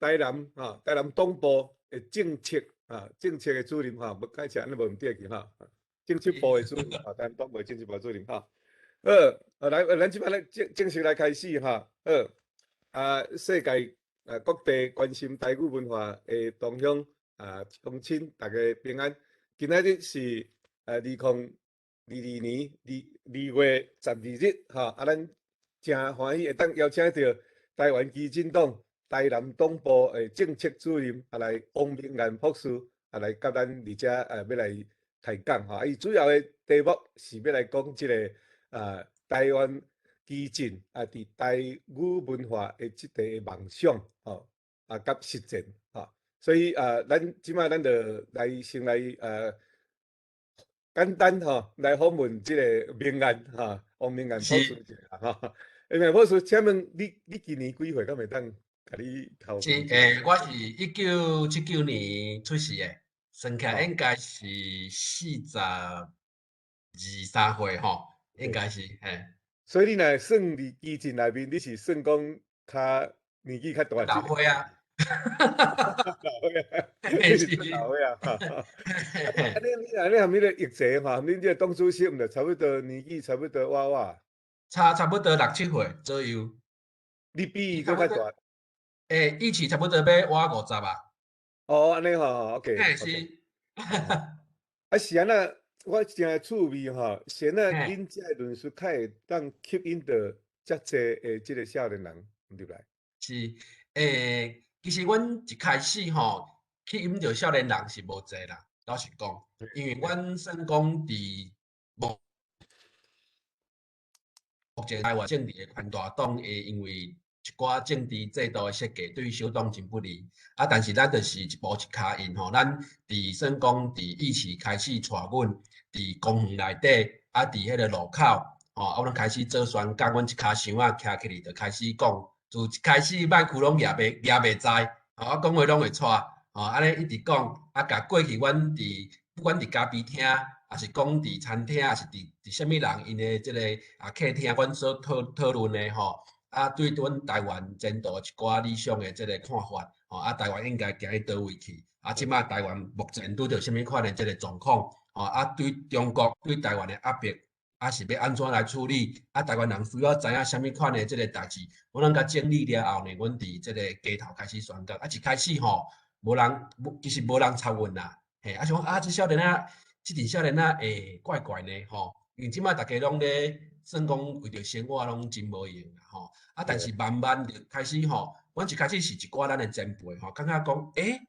台南吼，台南黨部的政策啊，政策的主任吼，無解釋按呢無毋對去吼，政策部的主任吼，台南黨部政策部主任吼。好，啊來，咱這擺來正式來開始吼。好，啊，世界啊各地關心台語文化的同鄉啊鄉親，大家平安。今仔日是2022年2月12日，吼，啊，咱誠歡喜會當邀請著台灣基進黨台南黨部的政策主任啊來王明彥博士啊來佮咱佇遮欲來開講吼，啊，伊主要的題目是欲來講這个啊台灣基進啊佇台語文化的這個夢想吼啊佮實踐吼，所以啊，咱這擺咱就來先來簡單吼來訪問這个明彥吼，王明彥博士一下吼。明彥博士，請問你今年幾歲？敢會當共你頭是我是1979年出世的，算起來應該是42、3歲吼，應該是嘿。所以你若算佇基進內面，你是算講較年紀較大。老歲仔。老歲仔，你是老歲仔啊！啊，你你含彼个玉澤吼，恁這個黨主席毋著差不多年紀差不多倚倚？差不多六七歲左右。你比伊閣較大？欸，以前差不多欲倚50啊。哦，按呢吼，OK。嘿，是。啊，是按怎？我誠趣味吼，是按怎恁這个論述較會當吸引著遮濟的這个少年人入來？是，其實阮一開始吼，吸引著少年人是無濟啦，老實講，因為阮算講佇目前台灣政治的寬大黨會因為一寡政治制度的設計對小黨真不利，啊，但是咱就是一步一跤印吼，咱佇算講佇以前開始帶阮佇公園內底，啊，佇彼个路口，吼，啊，阮開始做宣講，阮一跤箱仔徛起來就開始講，自一開始麥克攏舉袂舉袂知，吼，啊，講話攏會錯，吼，按呢一直講，啊，共過去阮佇不管佇咖啡廳，抑是講佇餐廳，抑是佇啥物人𪜶的這个啊客廳，阮所討論的吼，啊，對阮台灣前途一寡理想的這个看法，吼，啊，台灣應該行去佗位去，啊，這擺台灣目前拄著啥物款的這个狀況，吼，啊，對中國對台灣的壓迫，啊，是欲按怎來處理？啊，台灣人需要知影啥物款的這个代誌，阮攏共整理了後呢，阮佇這个街頭開始宣講，啊，一開始吼，無人，無其實無人插阮啦，嘿，啊，想講啊，這少年仔，這陣少年仔會怪怪呢，吼，因為這擺逐家攏咧算講為著生活攏真無閒啦，吼，啊，但是慢慢就開始吼，阮一開始是一寡咱的前輩吼，感覺講，欸，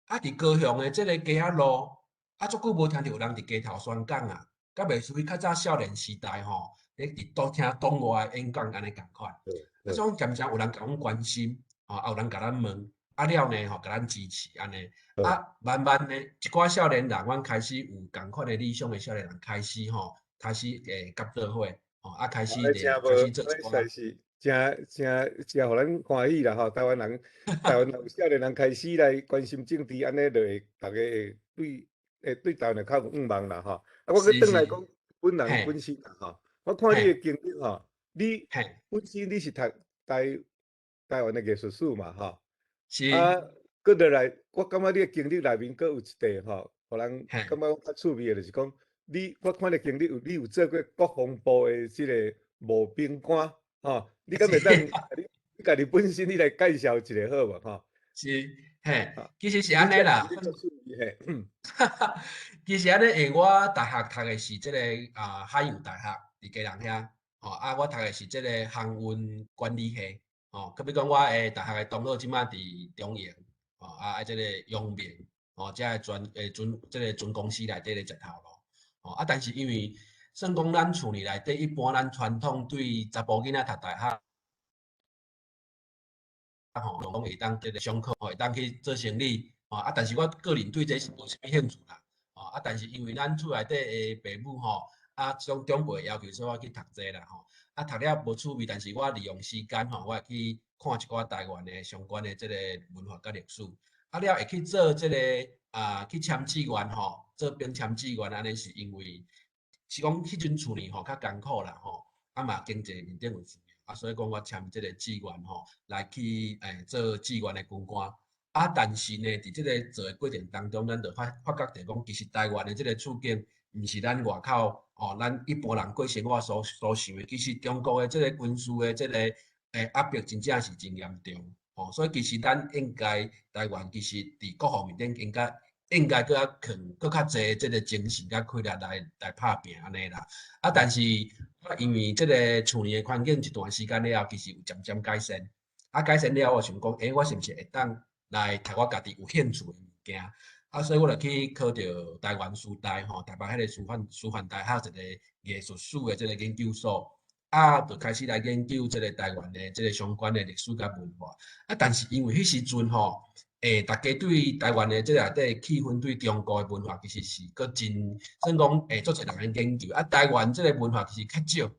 啊，佇高雄的這个街仔路，啊，足久無聽著有人佇街頭宣講啊，敢袂輸較早少年時代吼，咧佇都聽黨外的演講按呢仝款，啊，所以漸漸有人共阮關心，吼，啊，有人共咱問，啊了呢吼，共咱支持按呢，啊，慢慢呢，一寡少年人，阮開始有仝款的理想的少年人開始吼，開始會佮做伙，吼，啊，開始開始做一寡。是誠誠誠予咱歡喜啦吼！台灣人，台灣人有少年人開始來關心政治，按呢就會逐家會對台灣會較有向望啦吼。啊，我閣轉來講本人本身啦吼，我看你的經歷吼，你本身你是讀台灣的藝術史嘛吼。是。啊，閣落來，我感覺你的經歷內面閣有一塊吼，予人感覺較趣味的，就是講你，我看你經歷有你有做過國防部的這个募兵官，吼，你敢會當你家己本身你來介紹一下好無吼？是，嘿，其實是按呢啦。其實按呢，因為我大學讀的是這个啊海洋大學，佇基隆遐，吼，啊，我讀的是這个航運管理系，吼，閣比講我的大學的同學這擺佇中營，吼，啊，這个陽明，吼，這个船誒船這个船公司內底咧食頭路，吼，啊，但是因為算講咱厝裡內底一般咱傳統對查埔囡仔讀大學，吼，攏會當這个上課，會當去做生理，吼，啊，但是我個人對這是無啥物興趣啦，吼，啊，但是因為咱厝內底的爸母吼，啊，這種長輩要求說我去讀這啦，吼，啊，讀了無趣味，但是我利用時間吼，我會去看一寡台灣的相關的這个文化佮歷史，啊，了會去做這个啊，去簽志願吼，做兵簽志願按呢是因為是講彼陣厝裡吼較艱苦啦吼，啊嘛經濟面頂有需要，啊，所以講我簽這個志願吼，來去做志願的軍官。啊，但是呢，佇這个做的過程當中，咱就發覺著講，其實台灣的這个處境，毋是咱外口吼，咱一般人過生活所想的。其實中國的這个軍事的這个壓迫，真正是真嚴重吼。所以其實咱應該台灣其實佇各方面頂應該閣較囥閣較濟這个精神佮氣力來拍拚按呢啦。啊，但是因為這个厝裡的環境一段時間了後，其實有漸漸改善。啊，改善了後，我想講，欸，我是毋是會當來讀我家己有興趣的物件？啊，所以我就去考著台灣師大吼，台北彼个師範大學一个藝術史的這个研究所，啊，就開始來研究這个台灣的這个相關的歷史佮文化。啊，但是因為彼時陣吼，大家對台灣的這個內底氣氛，對中國的文化其實是閣真算講，足濟人咧研究。啊，台灣這个文化其實較少。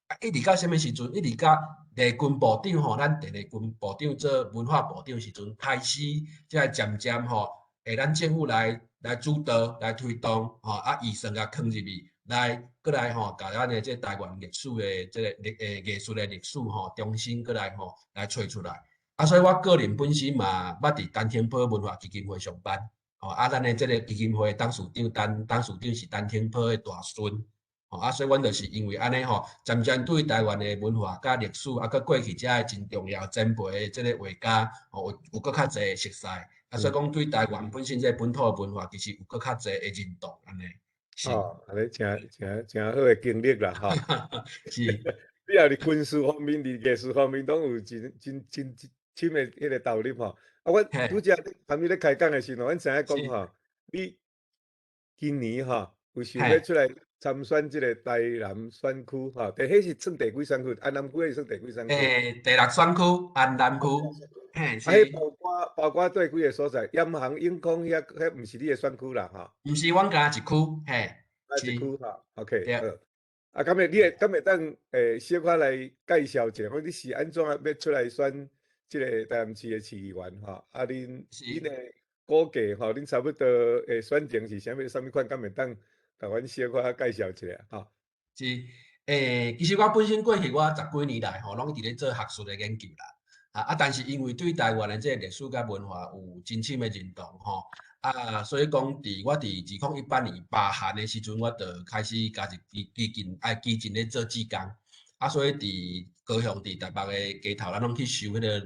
啊，一直到啥物時陣？一直到麗軍部長吼，咱鄭麗君部長做文化部長時陣，開始才漸漸吼，咱政府來主導、來推動，吼，啊，預算共囥入去，來閣來吼，共咱的這台灣歷史的這个藝術的歷史吼，重新閣來吼來揣出來。啊，所以我個人本身嘛，捌佇陳澄波文化基金會上班，吼，啊，咱的這个基金會董事長，董事長是陳澄波的大孫。吼，啊，所以阮就是因為按呢吼，漸漸對台灣的文化佮歷史，啊，閣過去遮的真重要前輩的這个畫家，吼，有閣較濟熟似，啊，所以講對台灣本身這个本土的文化，其實有閣較濟的認同按呢。是。哦，按呢誠誠誠好的經歷啦，吼。是。你也佇軍事方面、佇藝術方面，攏有真真真真深的彼个投入吼。啊，阮拄才含你咧開講的時陣，阮知影講吼，你今年吼有想欲出來參選這个台南選區吼，彼是算第幾選區？安南區還是算第幾選區？第六選區，安南區。嘿，啊，彼包括佗幾个所在？鹽行、永康遐，彼毋是你的選區啦，吼。毋是，阮敢若一區，嘿。啊，一區吼，OK，好。啊，敢會你會敢會當小可來介紹一下，講你是按怎欲出來選這个台南市的市議員吼？啊，恁的估計吼，恁差不多的選情是啥物啥物款？敢會當共阮小可介紹一下吼？是，其實我本身過去我十幾年來吼，攏佇咧做學術的研究啦。啊，但是因為對台灣的這个歷史佮文化有真深的認同吼，啊，所以講佇我佇2018年罷韓的時陣，我就開始加入基金，愛基進咧做志工。啊，所以佇高雄佇台北的街頭，咱攏去收彼个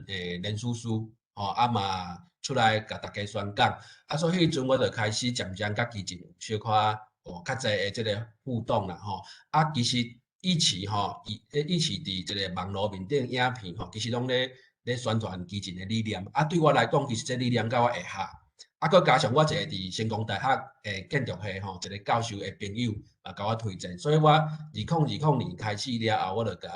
連署書，吼，啊嘛出來共大家宣講。啊，所以彼陣我就開始漸漸佮基進有小可哦較濟的這个互動啦吼。啊，其實以前吼，以前佇這个網路面頂影片吼，其實攏咧宣傳基進的理念。啊，對我來講，其實這理念佮我會合。啊，閣加上我一个佇成功大學的建築系吼，一个教授的朋友嘛，共我推薦，所以我2020年開始了後，我就共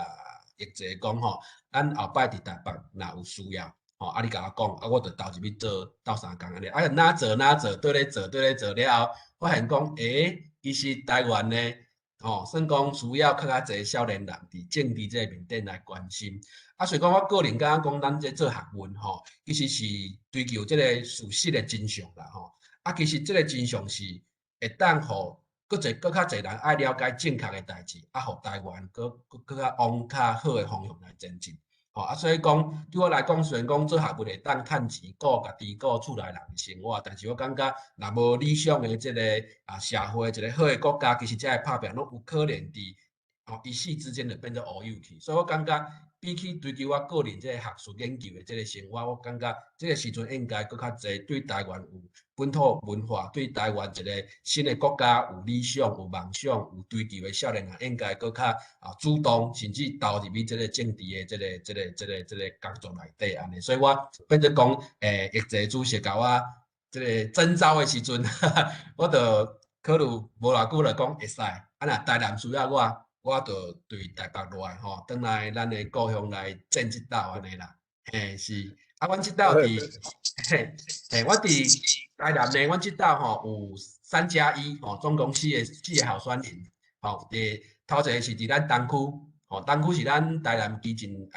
易濟講吼，咱後擺佇台北若有需要，吼，啊你共我講，啊我就投入去做鬥相共按呢。啊，若做若做，綴咧做綴咧做了後，發現講，欸，其實台灣呢，吼，算講需要較較濟少年人佇政治這个面頂來關心。啊，所以講我個人感覺講，咱這做學問吼，其實是追求這个事實的真相啦吼。啊，其實這个真相是會當予閣濟閣較濟人愛了解正確的代誌，啊，予台灣閣較往較好的方向來前進。吼，啊，所以講對我來講，雖然講做學問會當趁錢顧家己顧厝內人的生活，但是我感覺若無理想的這个社會，一个好的國家，其實這个拍拚攏有可能佇吼一夕之間就變做烏有去。所以我感覺比起追求我個人這个學術研究的這个生活，我感覺這个時陣應該閣較濟對台灣有本土文化，對台灣一个新的國家有理想、有夢想、有追求的少年人，應該閣較主動，甚至投入去這个政治的這个工作內底按呢。所以我變做講，易濟主席共我這个徵召的時陣，我就考慮無偌久就講會使。啊，若台南需要我，我就對台北落來吼，轉來咱的故鄉來戰這鬥按呢啦。嘿，是。啊，阮這鬥佇，嘿，嘿，我佇台南呢，阮這鬥吼有3加1吼，總共四個候選人。吼，佇頭一个是佇咱東區，吼，東區是咱台南基進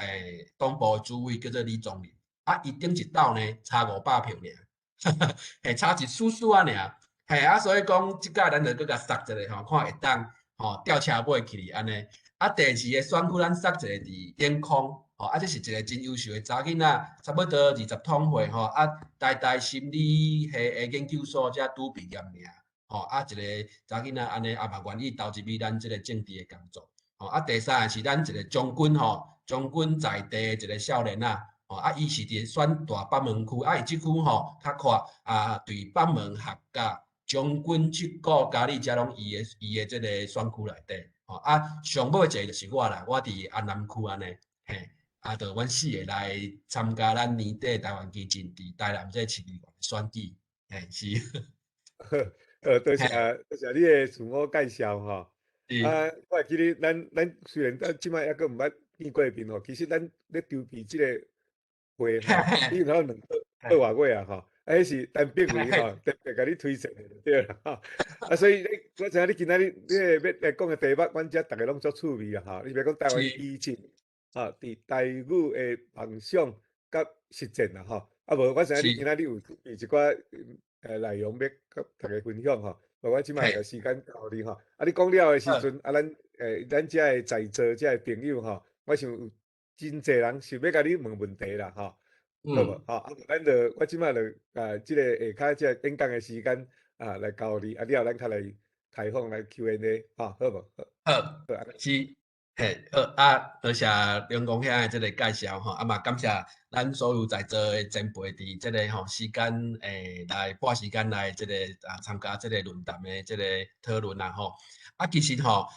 黨部的主委，叫做李宗仁。啊，伊頂一鬥呢，差500票爾，嘿，差一絲絲仔爾。嘿，啊，所以講這擺咱就閣共殺一下吼，看會當吼吊車尾去按呢。啊，第二個選區咱設一個佇永康，吼，啊，這是一個真優秀的查囡仔，差不多20通歲吼，啊，台大心理系的研究所才拄畢業爾，吼，啊，一個查囡仔按呢，啊嘛願意投入去咱這個政治的工作，吼，啊，第三個是咱一個將軍吼，將軍在地的一個少年仔，吼，啊，伊是佇選大北門區，啊，伊這區吼較闊，啊，對北門客家將軍七股佳里遮攏伊的這個選區內底。吼啊，上尾一個就是我啦，我佇安南區按呢，嘿，啊，就阮四個來參加咱年底台灣基進佇台南這個市議員選舉，嘿，是。好，多謝多謝你的自我介紹吼。啊，我會記得咱雖然咱這擺猶閣毋捌見過面吼，其實咱咧籌備這個會吼，已經有兩個外月啊吼。啊，彼是陳柏惟吼，特別共你推薦的就對啦吼。啊，所以你我知影你今仔日你個欲來講的題目，阮遮逐个攏足趣味啊吼。你欲講台灣基進，吼，佇台語的夢想佮實踐啦吼。啊無，我知影你今仔日有準備一寡內容欲佮逐家分享吼。無，我這擺共時間交予你吼。啊，你講了的時陣，啊，咱遮的在座遮的朋友吼，我想有真濟人想欲共你問問題啦吼。好無？吼，啊，咱就我這擺就啊，這個下跤這個演講的時間啊，來交予你，啊，了後咱較來開放來 Q&A，吼，好無？好，是，嘿，好，啊，多謝梁公兄的這個介紹吼，啊嘛感謝咱所有在座的前輩佇這個吼時間來撥時間來這個啊參加這個論壇的這個討論啦吼。啊，其實吼，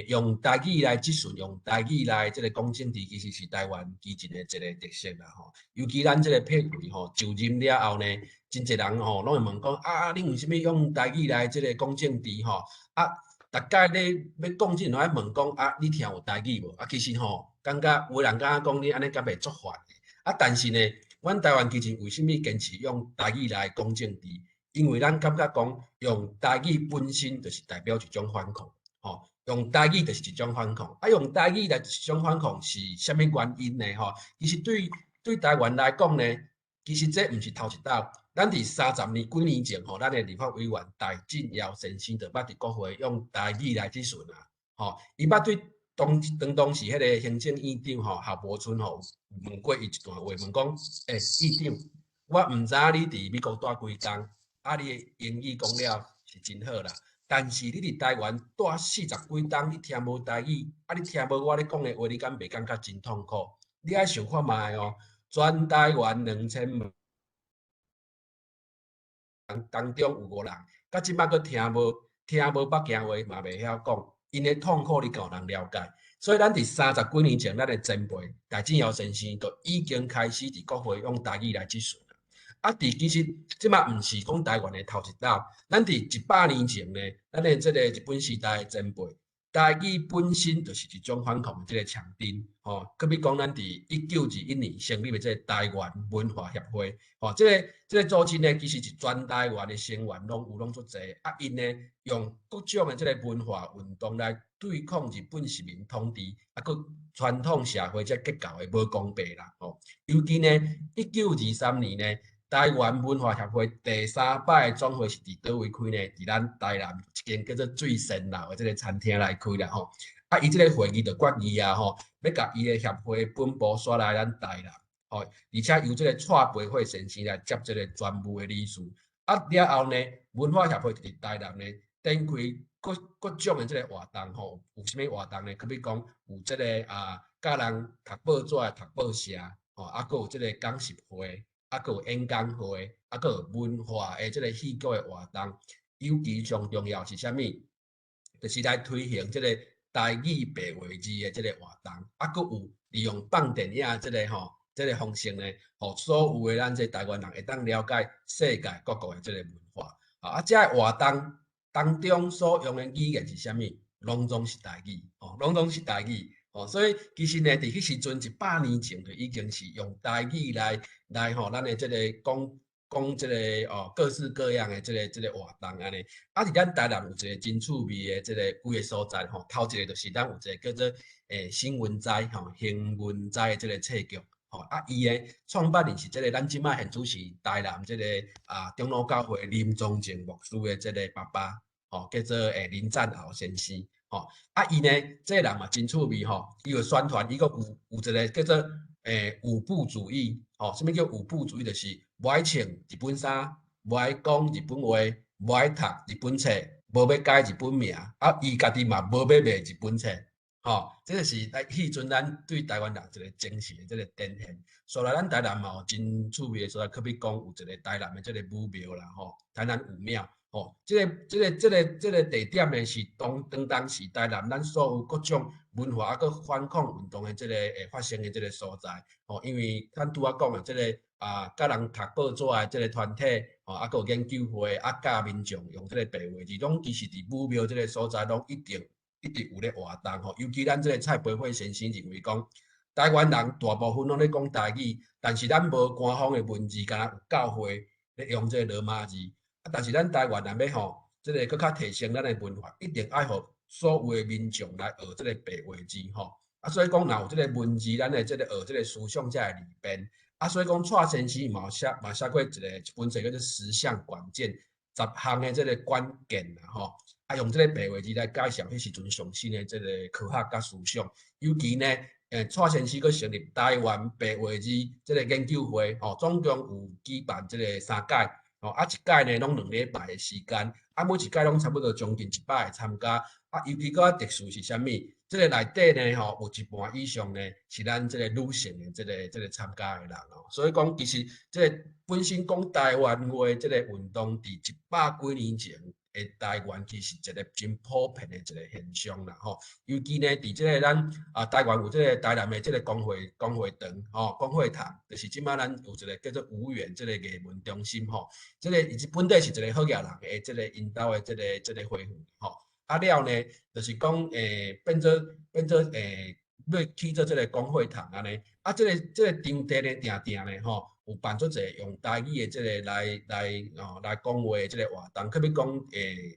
用台語來質詢，用台語來這個講政治，其實是台灣基進的一個特色啦吼。尤其咱這個柏惟吼就任了後呢，真濟人吼攏會問講啊，恁為啥物用台語來這個講政治吼？啊，逐擺咧欲講之前，攏愛問講啊，你聽有台語無？啊，其實吼，感覺有人感覺講你按呢敢袂足煩的。啊，但是呢，阮台灣基進為啥物堅持用台語來講政治？因為咱感覺講用台語本身就是代表一種反抗，吼，用台語就是一種反抗。啊，用台語來一種反抗是啥物原因呢？吼，其實對台灣來講呢，其實這毋是頭一擺。咱佇30年幾年前吼，咱的立法委員戴振堯先生就捌佇國會用台語來質詢啊，吼，伊捌對當時彼個行政院長吼郝柏村吼問過伊一段話，問講，欸，院長，我毋知影你佇美國蹛幾工，啊，你的英語講了是真好啦，但是你佇台灣蹛40幾冬，你聽無台語，啊，你聽無我咧講的話，你敢袂感覺真痛苦？你愛想看覓哦，全台灣2000人當中有五人，到這擺閣聽無北京話嘛袂曉講，𪜶的痛苦你敢有人了解？所以咱佇30幾年前，咱的前輩戴振堯先生就已經開始佇國會用台語來質詢。啊，佇其實這擺毋是講台灣的頭一擺，咱佇100年前呢，咱的這個日本時代的前輩，台語本身就是一種反抗的這個象徵，吼。閣比講，咱佇1921年成立的這個台灣文化協會，吼，這個組織呢，其實是全台灣的成員攏有攏足濟，啊，𪜶呢用各種的這個文化運動來對抗日本殖民統治，啊，閣傳統社會這結構的無公平啦，吼。尤其呢，1923年呢，台灣文化協會第三擺總會是佇佗位開呢？佇咱台南一間叫做醉仙樓的這個餐廳來開啦吼。啊，伊這個會議就決議啊吼，欲共伊的協會本部徙來咱台南，吼，而且由這個蔡培慧先生來接這個專務的理事。啊，了後呢，文化協會佇台南呢，展開各各種的這個活動吼，有啥物活動呢？閣比講有這個啊，教人讀報紙的讀報社，吼，啊，閣有這個講習會。啊，閣有演講會，啊，閣有文化的這個戲劇的活動，尤其上重要是啥物？就是來推行這個台語白話字的這個活動，啊，閣有利用放電影這個吼，這個方式呢，予所有的咱這台灣人會當了解世界各國的這個文化。啊，這个活動當中所用的語言是啥物？攏總是台語，哦，攏總是台語。哦，所以其實呢，佇彼時陣100年前就已經是用台語來吼，咱的這個講講這個哦，各式各樣的這個活動按呢。啊，佇咱台南有一個真趣味的這個幾个所在吼，頭一個就是咱有一個叫做興文齋吼，興文齋的這個冊局吼，啊，伊的創辦人是這個咱這擺現主持台南這個啊長老教會林宗正牧師的這個爸爸，吼，叫做林贊豪先生。吼。啊，伊呢，這個人嘛真趣味吼，伊有宣傳，伊閣有一個叫做五不主義，吼，啥物叫五不主義？就是無愛穿日本衫，無愛講日本話，無愛讀日本冊，無欲改日本名，啊，伊家己嘛無欲賣日本冊，吼，這個是來彼陣咱對台灣人一個精神的這個展現。所以咱台南嘛有真趣味的所在，可比講有一個台南的這個武廟啦，吼，台南武廟，吼，這個地點呢是當時台南咱所有各種文化啊，閣反抗運動的這個會發生的這個所在，吼，因為咱拄仔講的這個啊，佮人讀報紙的這個團體，吼，啊，閣有研究會，啊，教民眾用這個白話字，攏其實佇武廟這個所在，攏一定一直有咧活動，吼。尤其咱這個蔡培慧先生認為講，台灣人大部分攏咧講台語，但是咱無官方的文字，敢若有教會咧用這個羅馬字，啊，但是咱台灣若欲吼，這個閣較提升咱的文化，一定愛予所有的民眾來學這個白話字，吼。啊，所以講若有這個文字，咱的這個學這個思想才會利便。啊，所以講蔡先生嘛有寫嘛寫過一本冊叫做《十項管見》，10項的這個關鍵啦，吼。啊，用這個白話字來介紹彼時陣上新的這個科學佮思想，尤其呢，蔡先生閣成立台灣白話字這個研究會，吼，總共有舉辦這個三屆，吼，啊，一屆呢攏2禮拜的時間，啊，每一屆攏差不多將近100個參加，啊，尤其閣較特殊是啥物？這個內底呢，吼，有一半以上呢是咱這個女性的這個參加的人哦，所以講其實這個本身講台灣話這個運動，佇100幾年前的台灣其實一個真普遍的一個現象啦，吼。尤其呢，佇這個咱啊台灣有這個台南的這個公會堂，吼，公會堂，就是這擺咱有一個叫做吳園這個藝文中心，吼。這個伊本底是一個好額人的這個𪜶兜的這個花園，吼。啊了呢，就是講變做欲起做這個公會堂按呢。啊，這個場地呢，定定呢，吼，有辦做一個用台語的這個來講話的這個活動，可比講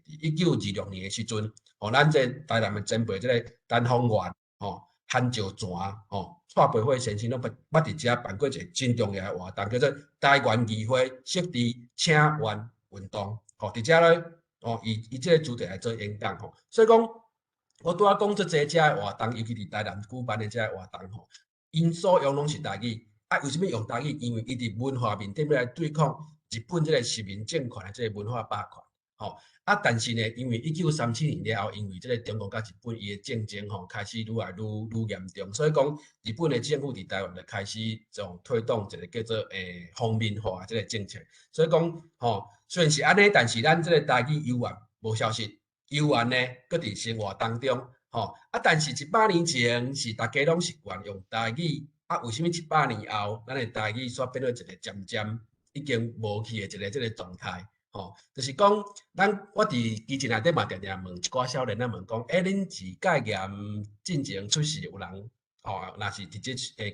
1926年的時陣，吼，咱這個台南的前輩這個陳芳元，吼，韓石泉，吼，蔡培慧先生攏捌佇遮辦過一個真重要的活動，叫做台灣議會釋字請願運動，吼，佇遮咧，吼，以這個主題來做演講，吼，所以講，我拄仔講這濟遮的活動，尤其佇台南舉辦的這個活動，吼，𪜶所用攏是台語。啊，為啥物用台語？因為伊佇文化面頂欲來對抗日本這個殖民政權的這個文化霸權，吼。啊，但是呢，因為1937年了後，因為這個中國佮日本伊的戰爭吼開始愈來愈嚴重，所以講日本的政府佇台灣就開始從推動一個叫做皇民化的這個政策。所以講吼，雖然是按呢，但是咱這個台語猶原無消失，猶原呢閣佇生活當中，吼。啊，但是100年前是大家攏習慣用台語。啊，為啥物100年後，咱的台語煞變做一個漸漸已經無去的一個這個狀態？吼，就是講，咱我佇基進內底嘛，定定問一寡少年仔問講，欸，恁是戒嚴進前出世有人，吼，若是直接戒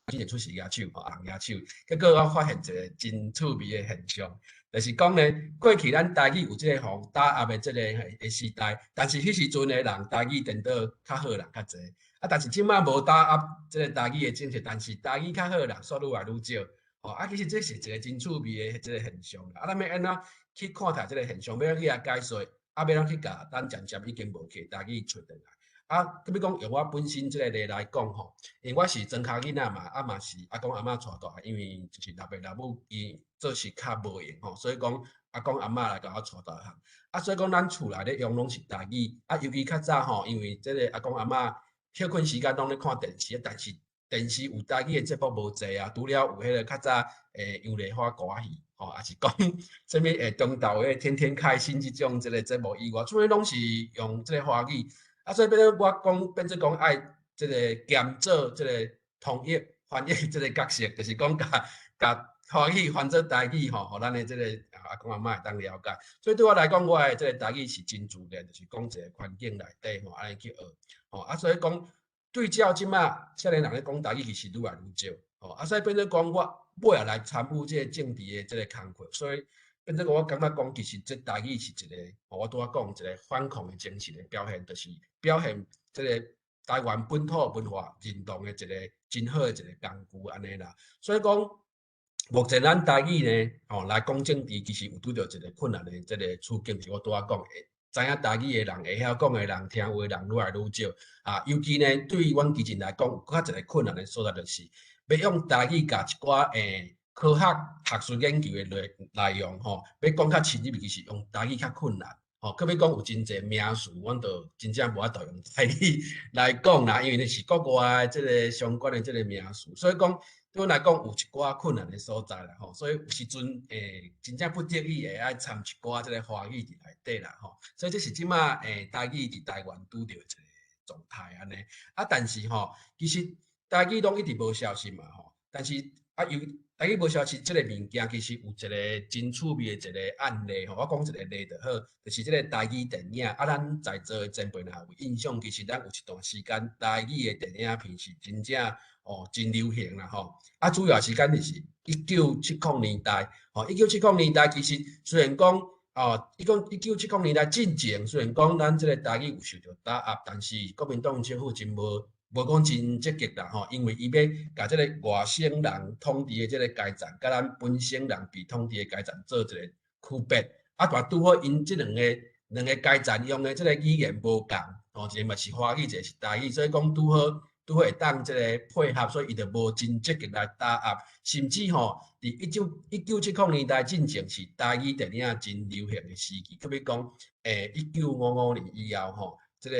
進前出世舉手，吼，人舉手，結果我發現一個真趣味的現象，就是講呢，過去咱台語有這個予打壓的這個的時代，但是彼時陣的人台語顛倒較好的人較濟。啊，但是這擺無打壓這個台語的政策，但是台語較好的人煞愈來愈少。吼，啊，其實這是一個真趣味的這個現象。啊，咱欲按怎去看待這個現象？欲按怎去共解說？啊，欲按怎去共咱漸漸已經無去台語揣轉來？啊，閣比講用我本身這個例來講吼，因為我是莊跤囡仔嘛，啊嘛是阿公阿嬤帶大，因為就是老爸老母伊做事較無閒吼，所以講阿公阿嬤來共我帶大漢。啊，所以講咱厝內咧用攏是台語。啊，尤其較早吼，因為這個阿公阿嬤歇睏時間攏咧看電視，但是電視有台語的節目無濟啊，除了有彼個較早楊麗花歌仔戲，吼，抑是講啥物中晝的天天開心這種這個節目以外，啥物攏是用這個華語。啊，所以變做我講，變做講愛這個兼做這個統譯翻譯這個角色，就是講共共華語翻做台語吼，予咱的這個阿公阿嬤會當了解。所以對我來講，我的這個台語是真自然，就是講一個環境內底吼，按呢去學。吼，啊，所以講對照這擺少年人咧講台語，其實愈來愈少。吼，啊，所以變做講我尾仔來參與這個政治的這個工課，所以變做我感覺講，其實這台語是一個，我拄仔講一個反抗的精神的表現，就是表現這個台灣本土文化認同的一個真好的一個工具按呢啦。所以講，目前咱台語呢，吼來講政治，其實有拄著一個困難的這個處境，是我拄仔講的。知影台語的人，會曉講的人，聽話的人愈來愈少。啊，尤其呢，對阮基進來講，閣較一個困難的所在就是，欲用台語共一寡科學學術研究的內容吼，欲講較深入，其實用台語較困難。吼，閣欲講有真濟名詞，阮就真正無法度用台語來講啦，因為那是國外的這个相關的這个名詞，所以講對阮來講有一寡困難的所在啦吼，所以有時陣真正不得已會愛摻一寡這个華語佇內底啦吼，所以這是這馬台語佇台灣拄著一個狀態按呢。啊，但是吼，其實台語攏一直無消失嘛吼，但是啊有台語無消失這个物件，其實有一個真趣味的一個案例吼，我講一個例就好，就是這個台語電影啊，咱在座的前輩若有印象，其實咱有一段時間台語的電影片是真正真流行啦吼。啊，主要時間就是1970年代，吼，一九七零年代其實雖然講1970年代進前，雖然講咱這個台語有受著打壓，但是國民黨政府真無講真積極啦吼，因為伊欲共這个外省人統治的這个階層，佮咱本省人被統治的階層做一个區別。啊，但拄好𪜶這兩个階層用的這个語言無仝，吼，一个嘛是華語，一个是台語，所以講拄好會當這个配合，所以伊就無真積極來打壓。甚至吼，佇1970年代進前是台語電影真流行的時期，閣欲講1955年以後吼，這个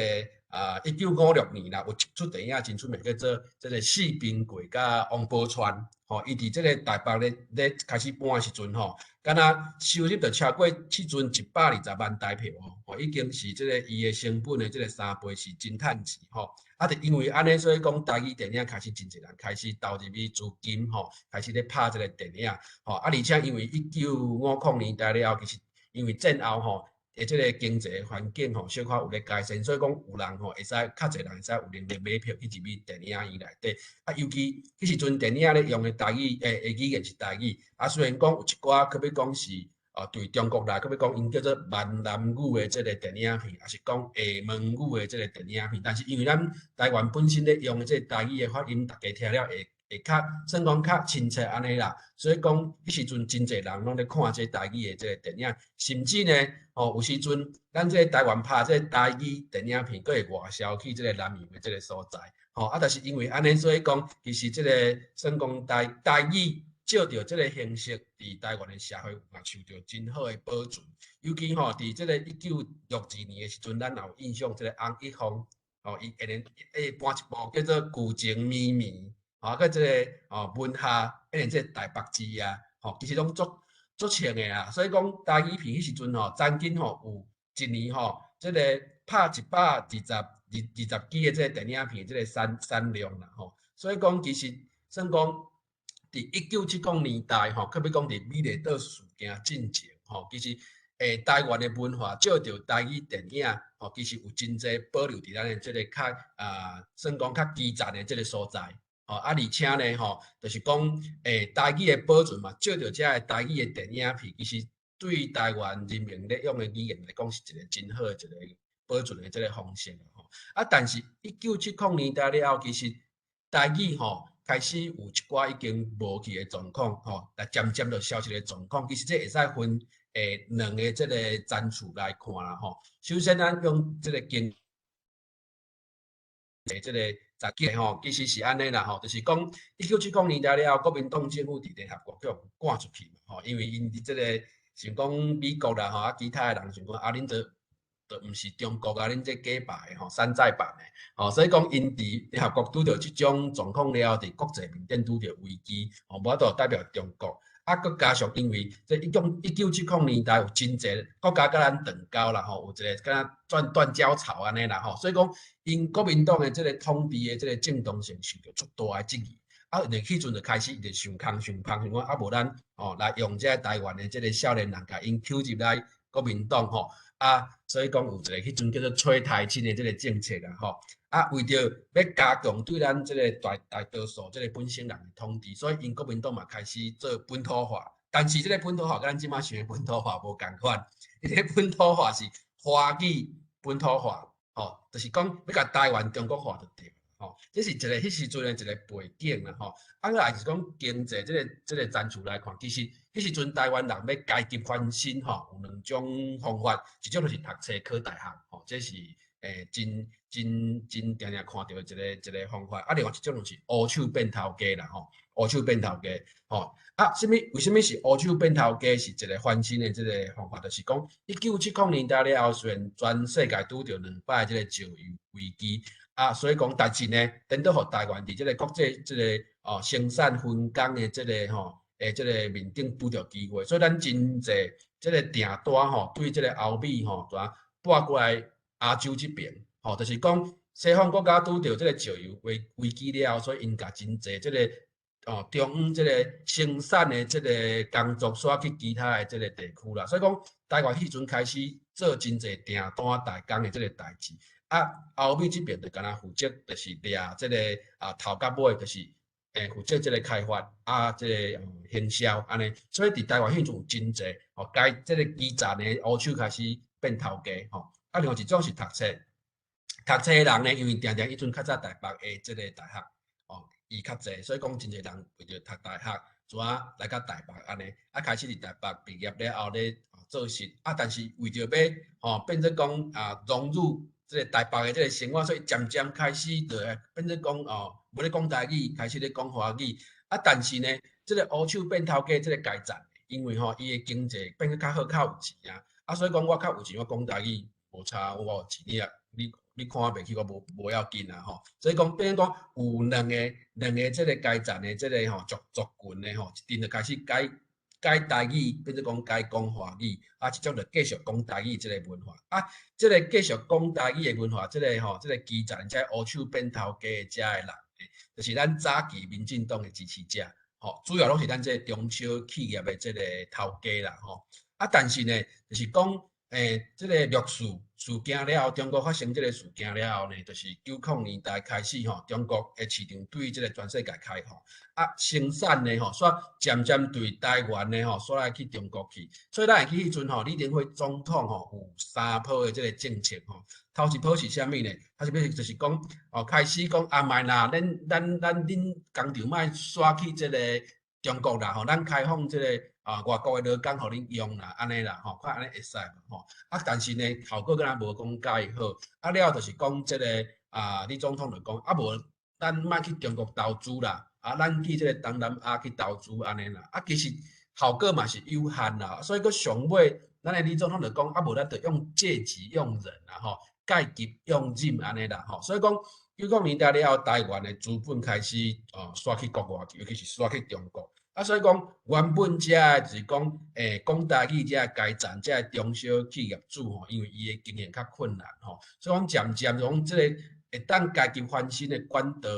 1956年啦，有一齣電影真出名，叫做這个四平貴佮王寶釧，吼，伊佇這个台北咧開始搬的時陣吼，敢若收入就超過彼陣120萬台票哦，吼，已經是這个伊的成本的這个3倍，是真趁錢吼。啊，就因為按呢，所以講台語電影開始真濟人開始投入去資金吼，開始咧拍這个電影吼。啊，而且因為1950年代了後，其實因為戰後吼，這个經濟環境吼，小可有咧改善，所以講有人吼會使較濟人會使有能力買票去入去電影院內底。啊，尤其彼時陣電影咧用的台語語言是台語，啊，雖然講有一寡閣欲講是對中國來，閣欲講𪜶叫做閩南語的這个電影片，抑是講廈門語的這个電影片，但是因為咱台灣本身咧用的這个台語的發音，大家聽了會較算講較親切按呢啦，所以講彼時陣真濟人攏咧看這台語的這个電影，甚至呢，吼有時陣咱這个台灣拍這个台語電影片，閣會外銷去這个南洋的這个所在，吼啊，但是因為按呢，所以講其實這个算講台語藉著這个形式，佇台灣的社會嘛受著真好的保存，尤其吼佇這个1962年的時陣，咱也有印象，這个翁一峰，吼伊會搬一部叫做《舊情綿綿》。啊，佮這个文學，一定這个台北字啊，吼，其實攏足穿的啦。所以講台語片彼時陣吼，曾經吼有一年吼，這个拍120支的這个電影片，這个產量啦吼。所以講其實算講，佇1970年代吼，閣欲講佇美麗島事件進前吼，其實台灣的文化藉著台語電影吼，其實有真濟保留佇咱的這个較算講較基層的這个所在。吼啊，而且呢，吼，就是講，台語的保存嘛，藉著這个台語的電影片，其實對台灣人民咧用的語言來講，是一個真好的一个保存的這个方式吼。啊，但是1970年代了後，其實台語吼開始有一寡已經無去的狀況吼，來漸漸就消失的狀況。其實這會使分兩个這个層次來看啦吼。首先，咱用這个經濟這个十幾吼，其實是按呢啦吼，就是講1970年代了後，國民黨政府佇聯合國予趕出去嘛吼，因為𪜶佇這个想講美國啦吼，啊其他的人想講啊，恁這都毋是中國啊，恁這假扮的吼，山寨版的吼，所以講𪜶佇聯合國拄著這種狀況了後，佇國際面頂拄著危機，吼，無法度代表中國。啊，閣加上因為這1970年代有真濟國家佮咱斷交啦吼，有一个敢若斷交潮按呢啦吼，所以講𪜶國民黨的這个統治的這个正當性受著足大的質疑。啊，因為彼陣就開始伊就想空想空，想講啊無咱吼來用這个台灣的這个少年人共𪜶吸入來國民黨吼，啊，所以講有一个彼陣叫做催台親的這个政策啦吼。啊，為著欲加強對咱這个大多數這个本省人的統治，所以𪜶國民黨嘛開始做本土化。但是這个本土化佮咱這馬想的本土化無仝款，伊這个本土化是華語本土化，吼，就是講欲共台灣中國化就對。吼。這是一個彼時陣的一個背景啦吼。啊，閣來是講經濟這個層次來看，其實彼時陣台灣人欲階級翻身吼，有兩種方法，一種就是讀冊考大學吼，這是真真真定定看著的一個方法。啊，另外一種就是烏手變頭家啦吼，烏手變頭家吼。啊，啥物？為啥物是烏手變頭家是一個翻身的這個方法？就是講1970年代了後，雖然全世界拄著兩擺這個石油危機，啊，所以講，但是呢，顛倒予台灣佇這個國際這個生產分工的這個吼的這個面頂拄著機會，所以咱真濟這個訂單吼，對這個歐美吼，怎撥過來亞洲這邊，吼，就是講西方國家拄著這個石油危機了後，所以𪜶共真濟這個中央這個生產的這個工作徙去其他的這個地區啦，所以講台灣彼陣開始做真濟訂單代工的這個代誌，啊，歐美這邊就敢若負責就是掠這個頭佮尾，就是負責這個開發啊，這個行銷按呢，所以佇台灣彼陣有真濟該這個基層的烏手開始變頭家吼，啊，另外一種是讀冊，讀冊的人呢，因為定定彼陣較早台北的這個大學。伊較濟，所以講真濟人為著讀大學，怎啊來到台北按呢？啊，開始佇台北畢業了後咧做事，啊，但是為著欲變做講融入這個台北的這個生活，所以漸漸開始就會變做講無咧講台語，開始咧講華語。啊，但是呢，這個烏手變頭家這個階層，因為吼伊的經濟變得較好，較有錢啊，啊，所以講我較有錢，我講台語無差，我有錢你也你。你看我袂起，我無要緊啦吼，所以講變講有兩個這個階層的這個吼族群的吼，一陣就開始改改台語，變做講改講華語，啊，一種就繼續講台語這個文化，啊，這個繼續講台語的文化，這個吼這個基層這烏手變頭家的遮的人，就是咱早期民進黨的支持者，吼，主要攏是咱這個中小企業的這個頭家啦吼，啊，但是呢，就是講這個六四事件了後，中國發生這個事件了後呢，就是90年代開始吼，中國的市場對這個全世界開放，啊，生產的吼，煞漸漸對台灣的吼，徙來去中國去，所以咱會記彼陣吼，李登輝總統吼有三波的這個政策吼，頭一波是啥物呢？頭一波就是講開始講啊，莫啦，恁咱咱恁工廠莫徙去這個中國啦吼，咱開放這個外國的勞工予恁用啦，按呢啦吼，看按呢會使無吼。啊，但是呢，效果敢若無講介好。啊，了後就是講這個李總統就講啊，無咱莫去中國投資啦，啊，咱去這個東南亞去投資按呢啦。啊，其實效果嘛是有限啦。所以閣上尾，咱的李總統就講啊，無咱就用戒急用忍啦吼，戒急用忍按呢啦吼。所以講90年代了後，台灣的資本開始徙去國外去，尤其是徙去中國。啊，所以講原本遮的就是講，講台語遮的階層，遮的中小企業主吼，因為伊的經營較困難吼，所以講漸漸講這個會當階級翻身的管道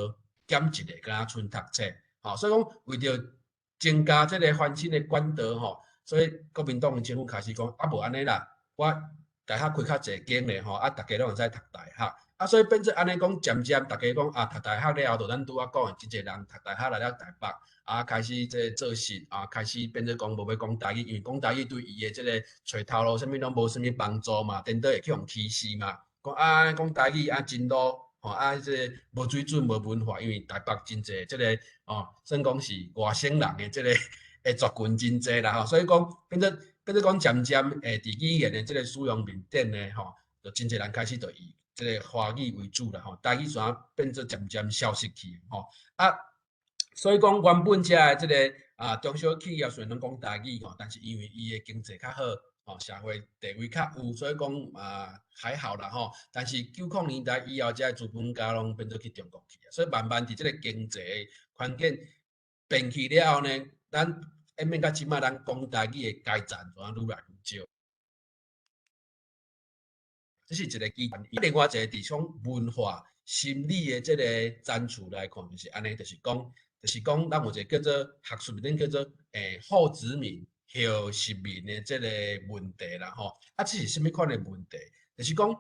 減一個，敢若賰讀冊，吼，所以講為著增加這個翻身的管道吼，所以國民黨政府開始講，啊無按呢啦，我大學開較濟間咧吼，啊，逐家攏會使讀大學。啊，所以變做按呢講，漸漸逐家講啊，讀大學了後，就咱拄仔講的，真濟人讀大學來了台北，啊，開始這個做事，啊，開始變做講無欲講台語，因為講台語對伊的這個揣頭路啥物攏無啥物幫助嘛，顛倒會去予歧視嘛。講啊，講台語啊真 low，吼啊，這個無水準、無文化，因為台北真濟這個算講是外省人的這個的族群真濟啦吼，所以講變做講漸漸佇語言的這個使用面頂呢，吼，就真濟人開始就以這個華語為主啦吼，台語怎變做漸漸消失去吼啊，所以講原本遮的這個中小企業雖然攏講台語吼，但是因為伊的經濟較好，吼，社會地位較有，所以講還好啦吼。但是90年代以後，遮的資本家攏變做去中國去啊，所以慢慢佇這個經濟環境變去了後呢，咱演變到這擺，咱講台語的階層怎愈來愈少。這是一個基本。另外一個佇種文化心理的這個層次來看，就是按呢，就是講，咱有一個叫做學術面頂叫做後殖民、後殖民的這個問題啦吼。啊，這是啥物款的問題？就是講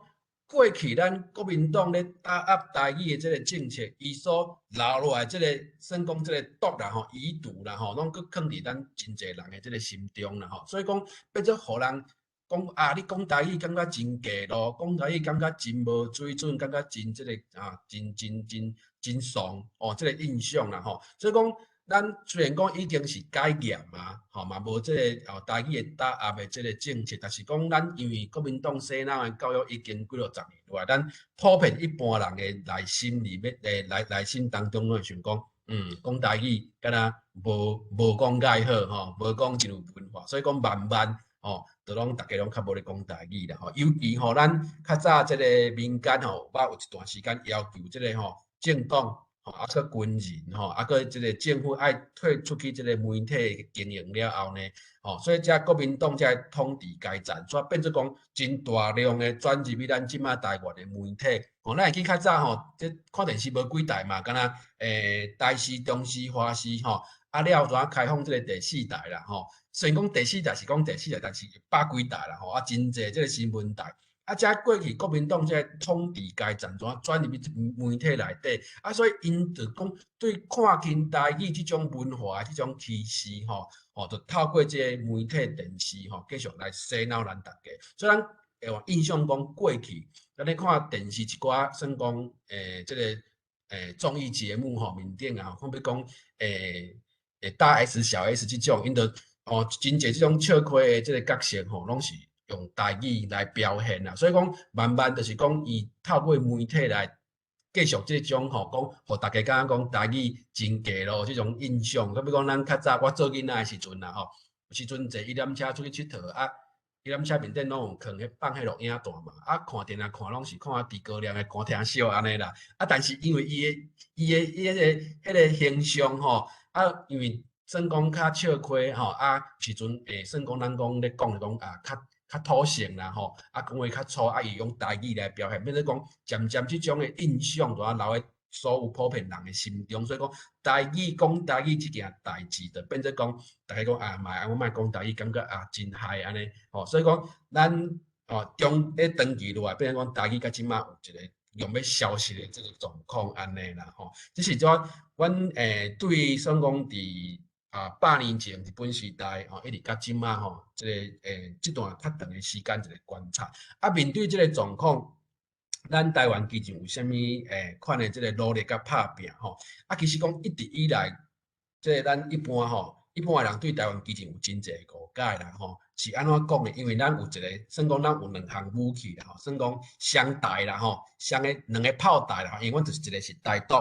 過去咱國民黨咧打壓台語的這個政策，伊所留落來這個算講這個毒啦吼、遺毒啦吼，攏閣囥佇咱真濟人的這個心中啦吼。所以講變做予人。講啊，你講台語感覺真假咯，講台語感覺真無水準，感覺真這个啊，真真真真慫哦，這个印象啦吼。所以講，咱雖然講已經是解嚴啊，吼嘛無這个哦台語的打壓的這个政策，但是講咱因為國民黨洗腦的教育已經幾落十年落來，咱普遍一般人的內心裡面，內心當中攏會想講，講台語敢若無講蓋好吼，無講真有文化，所以講慢慢吼，就攏逐家攏較無咧講台語啦吼。尤其吼，咱較早這个民間吼，捌有一段時間要求這个吼政黨吼，啊閣軍人吼，啊閣這个政府愛退出去這个媒體經營了後呢，吼，所以這國民黨這統治階層，煞變做講真大量的轉入去咱這馬台灣的媒體。吼，咱會記較早吼，這看電視無幾台嘛，敢若台視、中視、華視吼，啊了後就開放這个第四台啦吼。雖然講第四台是講第四台，但是百幾台啦吼，啊真濟這个新聞台。啊，這過去國民黨這統治階層怎轉入去媒體內底，啊，所以𪜶就講對看輕台語這種文化的這種歧視吼，吼，就透過這个媒體電視吼，繼續來洗腦咱逐家。所以咱會有印象講過去，咱咧看電視一寡算講這个綜藝節目吼，面頂啊，好比講大 S 小 S 這種，𪜶就哦真濟這種笑詼的這个角色吼，攏是用台語來表現啦。所以講慢慢就是講伊透過媒體來繼續這種吼，講予逐家感覺講台語真假咯，這種印象。好比講咱較早我做囡仔的時陣啦吼，有時陣坐遊覽車出去𨑨迌啊，遊覽車面頂攏有囥彼放彼錄影帶嘛，啊看電視看攏是看諸葛亮的歌聽秀按呢啦。啊，但是因為伊的彼个形象吼，啊，因為算講較笑詼吼，啊時陣算講咱講咧講講啊較較土性啦吼，啊講話較粗，啊伊用台語來表現，變做講漸漸這種的印象就啊留佇所有普遍人的心中，所以講台語講台語這件代誌，就變做講逐家講啊，莫啊，我莫講台語，感覺啊真害按呢吼，所以講咱哦中咧長期落來，變做講台語到這馬有一个用欲消失的這个狀況按呢啦吼，這是種阮對算講佇啊100年前日本時代吼，一直到這馬吼，這个這段較長的時間一个觀察，啊面對這个狀況，咱台灣基進有啥物款的這个努力佮拍拚吼？啊，其實講一直以來，這个咱一般吼，一般的人對台灣基進有真濟誤解啦吼。是按怎講呢？因為咱有一个，算講咱有兩項武器啦吼，算講雙台啦吼，雙个兩个炮台啦，因為阮就是一个是台獨，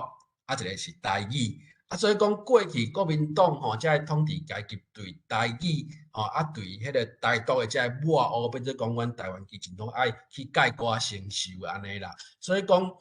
啊一个是台語。啊，所以講過去國民黨吼，這个統治階級對台語吼，啊對彼个台獨的這个抹烏，變做講阮台灣基進攏愛去蓋棺承受按呢啦。所以講，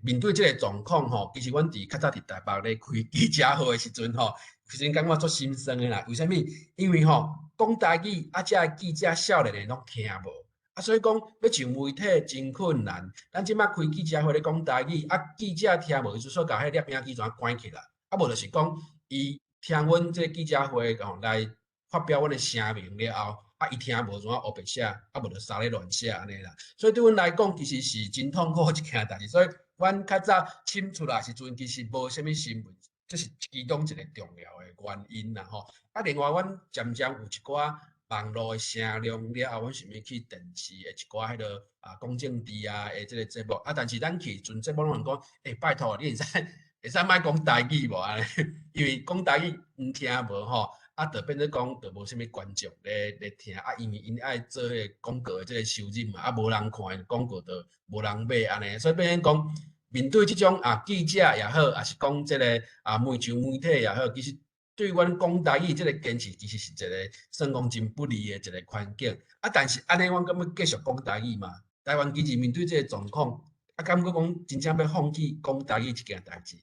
面對這个狀況吼，其實阮佇較早佇台北咧開記者會的時陣吼，其實感覺足心酸的啦。為啥物？因為吼講台語，啊，這个記者少年的攏聽無。啊，所以講欲上媒體真困難。咱這馬開記者會咧講台語，啊，記者聽無，就說共彼個攝影機全關起來。啊，無就是講，伊聽阮這个記者會吼來發表阮的聲明了後，啊，伊聽無怎烏白寫，啊，無就沙咧亂寫按呢啦。所以對阮來講，其實是真痛苦一件代誌。所以阮較早審出來時陣，其實無啥物新聞，這是其中一個重要的原因啦吼。啊，另外阮漸漸有一寡網路的聲量了後，阮想欲去電視的一寡彼个啊講政治啊的這个節目，啊，但是咱去陣節目攏人講，欸，拜託你會使莫講台語無按呢？因為講台語𪜶聽無吼，啊，就變做講就無啥物觀眾咧聽，啊，因為𪜶愛做彼个廣告的這个收入嘛，啊，無人看廣告就無人買按呢，所以變做講面對這種啊記者也好，抑是講這个啊媒上媒體也好，其實對阮講台語這个堅持，其實是一个算講真不利的一个環境。啊，但是按呢，阮敢欲繼續講台語嘛？台灣基進面對這个狀況，啊，敢閣講真正欲放棄講台語這件代誌？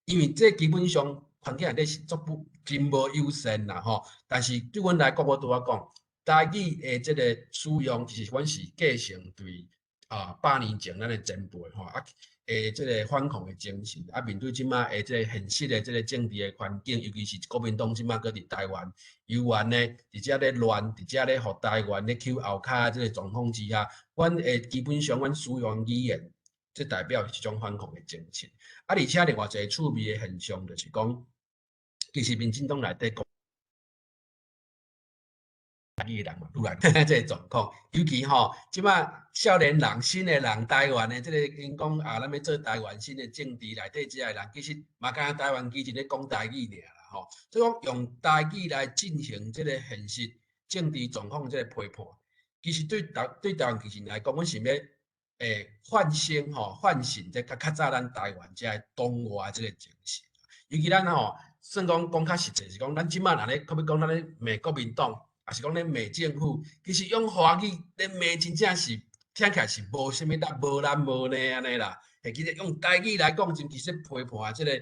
因為這基本上環境內底是足不真無友善啦吼。但是對阮來講，我拄仔講，台語的這个使用，其實阮是繼承對啊100年前咱的前輩吼啊。的這个反抗的精神，啊，面對這馬的這个現實的這个政治的環境，尤其是國民黨這馬閣佇台灣猶原呢，佇遮咧亂，佇遮咧予台灣咧搝後跤這个狀況之下，阮會基本上阮使用語言，這代表是一種反抗的精神。啊，而且另外一个趣味的現象就是講，其實民進黨內底講。語的人嘛愈來愈這个狀況，尤其吼，這擺少年人、新的人，台灣的這个𪜶講啊，咱欲做台灣新的政治內底這个人，其實嘛敢若台灣基進咧講台語爾啦吼。所以講用台語來進行這个現實政治狀況這个批判，其實對台灣基進來講，阮想欲喚醒吼、喚醒這較較早咱台灣這个黨外這个精神。尤其咱吼，算講講較實際是講，咱這擺若咧，可欲講咱咧罵國民黨，抑是講咧罵政府，其實用華語咧罵真正是聽起來是無啥物力、無力無呢按呢啦。其實用台語來講，真其實批判這个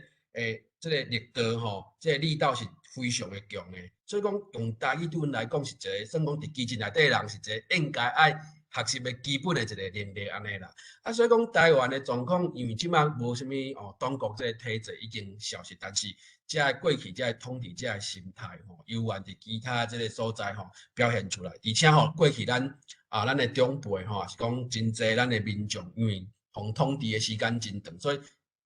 這个力道吼，這个力道是非常的強的。所以講用台語對阮來講是一个，算講佇基進內底人是一个應該愛學習的基本的一个能力按呢啦。啊，所以講台灣的狀況，因為這擺無啥物哦，黨國這个體制已經消失，但是這个過去這个統治者的心態吼，猶原佇其他這个所在吼表現出來。而且吼，過去咱啊，咱的長輩吼，是講真濟咱的民眾，因為予統治的時間真長，所以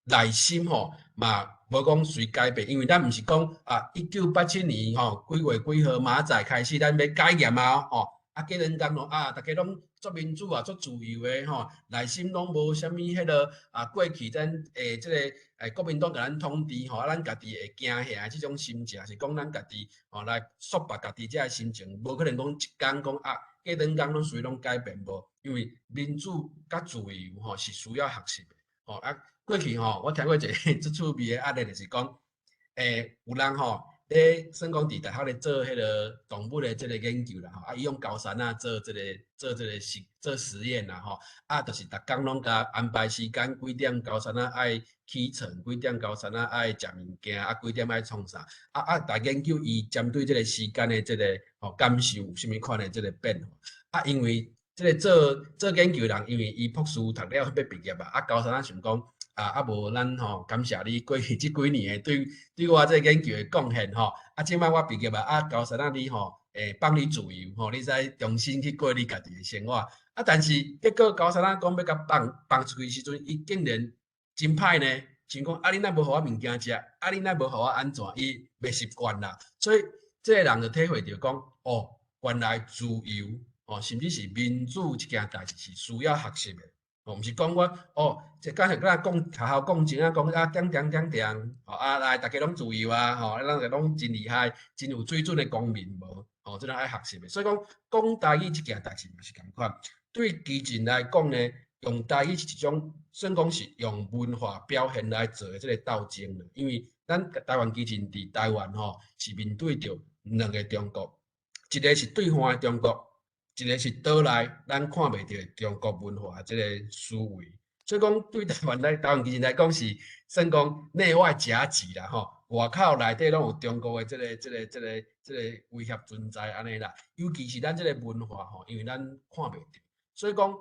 內心吼嘛無講隨改變，因為咱毋是講啊，1987年吼幾月幾號馬仔開始，咱欲改嚴啊吼，啊過兩工咯啊，逐家攏足民主啊，足自由的吼，內心攏無啥物彼落啊，過去咱這个國民黨共咱統治吼，啊咱家己會驚嚇這種心情，是講咱家己吼來束縛家己這个心情，無可能講一工講啊，過兩工攏隨攏改變無，因為民主佮自由吼是需要學習的吼啊。過去吼，我聽過一个足趣味的案例，就是講，有人吼咧算講佇大學咧做彼个動物的這个研究啦吼，啊，伊用猴桟仔做這个實做實驗啦吼，啊，就是逐工攏共安排時間，幾點猴桟仔愛起床，幾點猴桟仔愛食物件，啊，幾點愛創啥，啊啊，來研究伊針對這个時間的這个吼感受有啥物款的這个變化，啊，因為這个做研究的人，因為伊博士讀了欲畢業啊，啊，猴桟仔想講。啊啊無咱吼感謝你過去這幾年的對我這个研究的貢獻吼，啊這擺我畢業啊，啊猴桟仔你吼會放你自由吼，你使重新去過你家己的生活。啊，但是結果猴桟仔講欲共放放出去時陣，伊竟然真歹呢，想講啊你若無予我物件食，啊你若無予我按怎，伊袂習慣啦。所以這个人就體會著講，哦，原來自由哦，甚至是民主這件代誌是需要學習的。哦，毋是講我哦，這敢是敢講學校講真啊，講啊點點點點，吼啊來，逐家攏自由啊，吼，咱個攏真厲害，真有水準的公民無？吼，這攏愛學習的。所以講講台語這件代誌嘛是仝款。對基進來講呢，用台語是一種算講是用文化表現來做的這个鬥爭啦。因為咱台灣基進佇台灣吼是面對著兩个中國，一个是對岸的中國。一个是島內咱看袂著的中國文化這个思維，所以講對台灣基進來講是算講內外夾擊啦吼，外口內底攏有中國的這个威脅存在按呢啦。尤其是咱這个文化吼，因為咱看袂著，所以講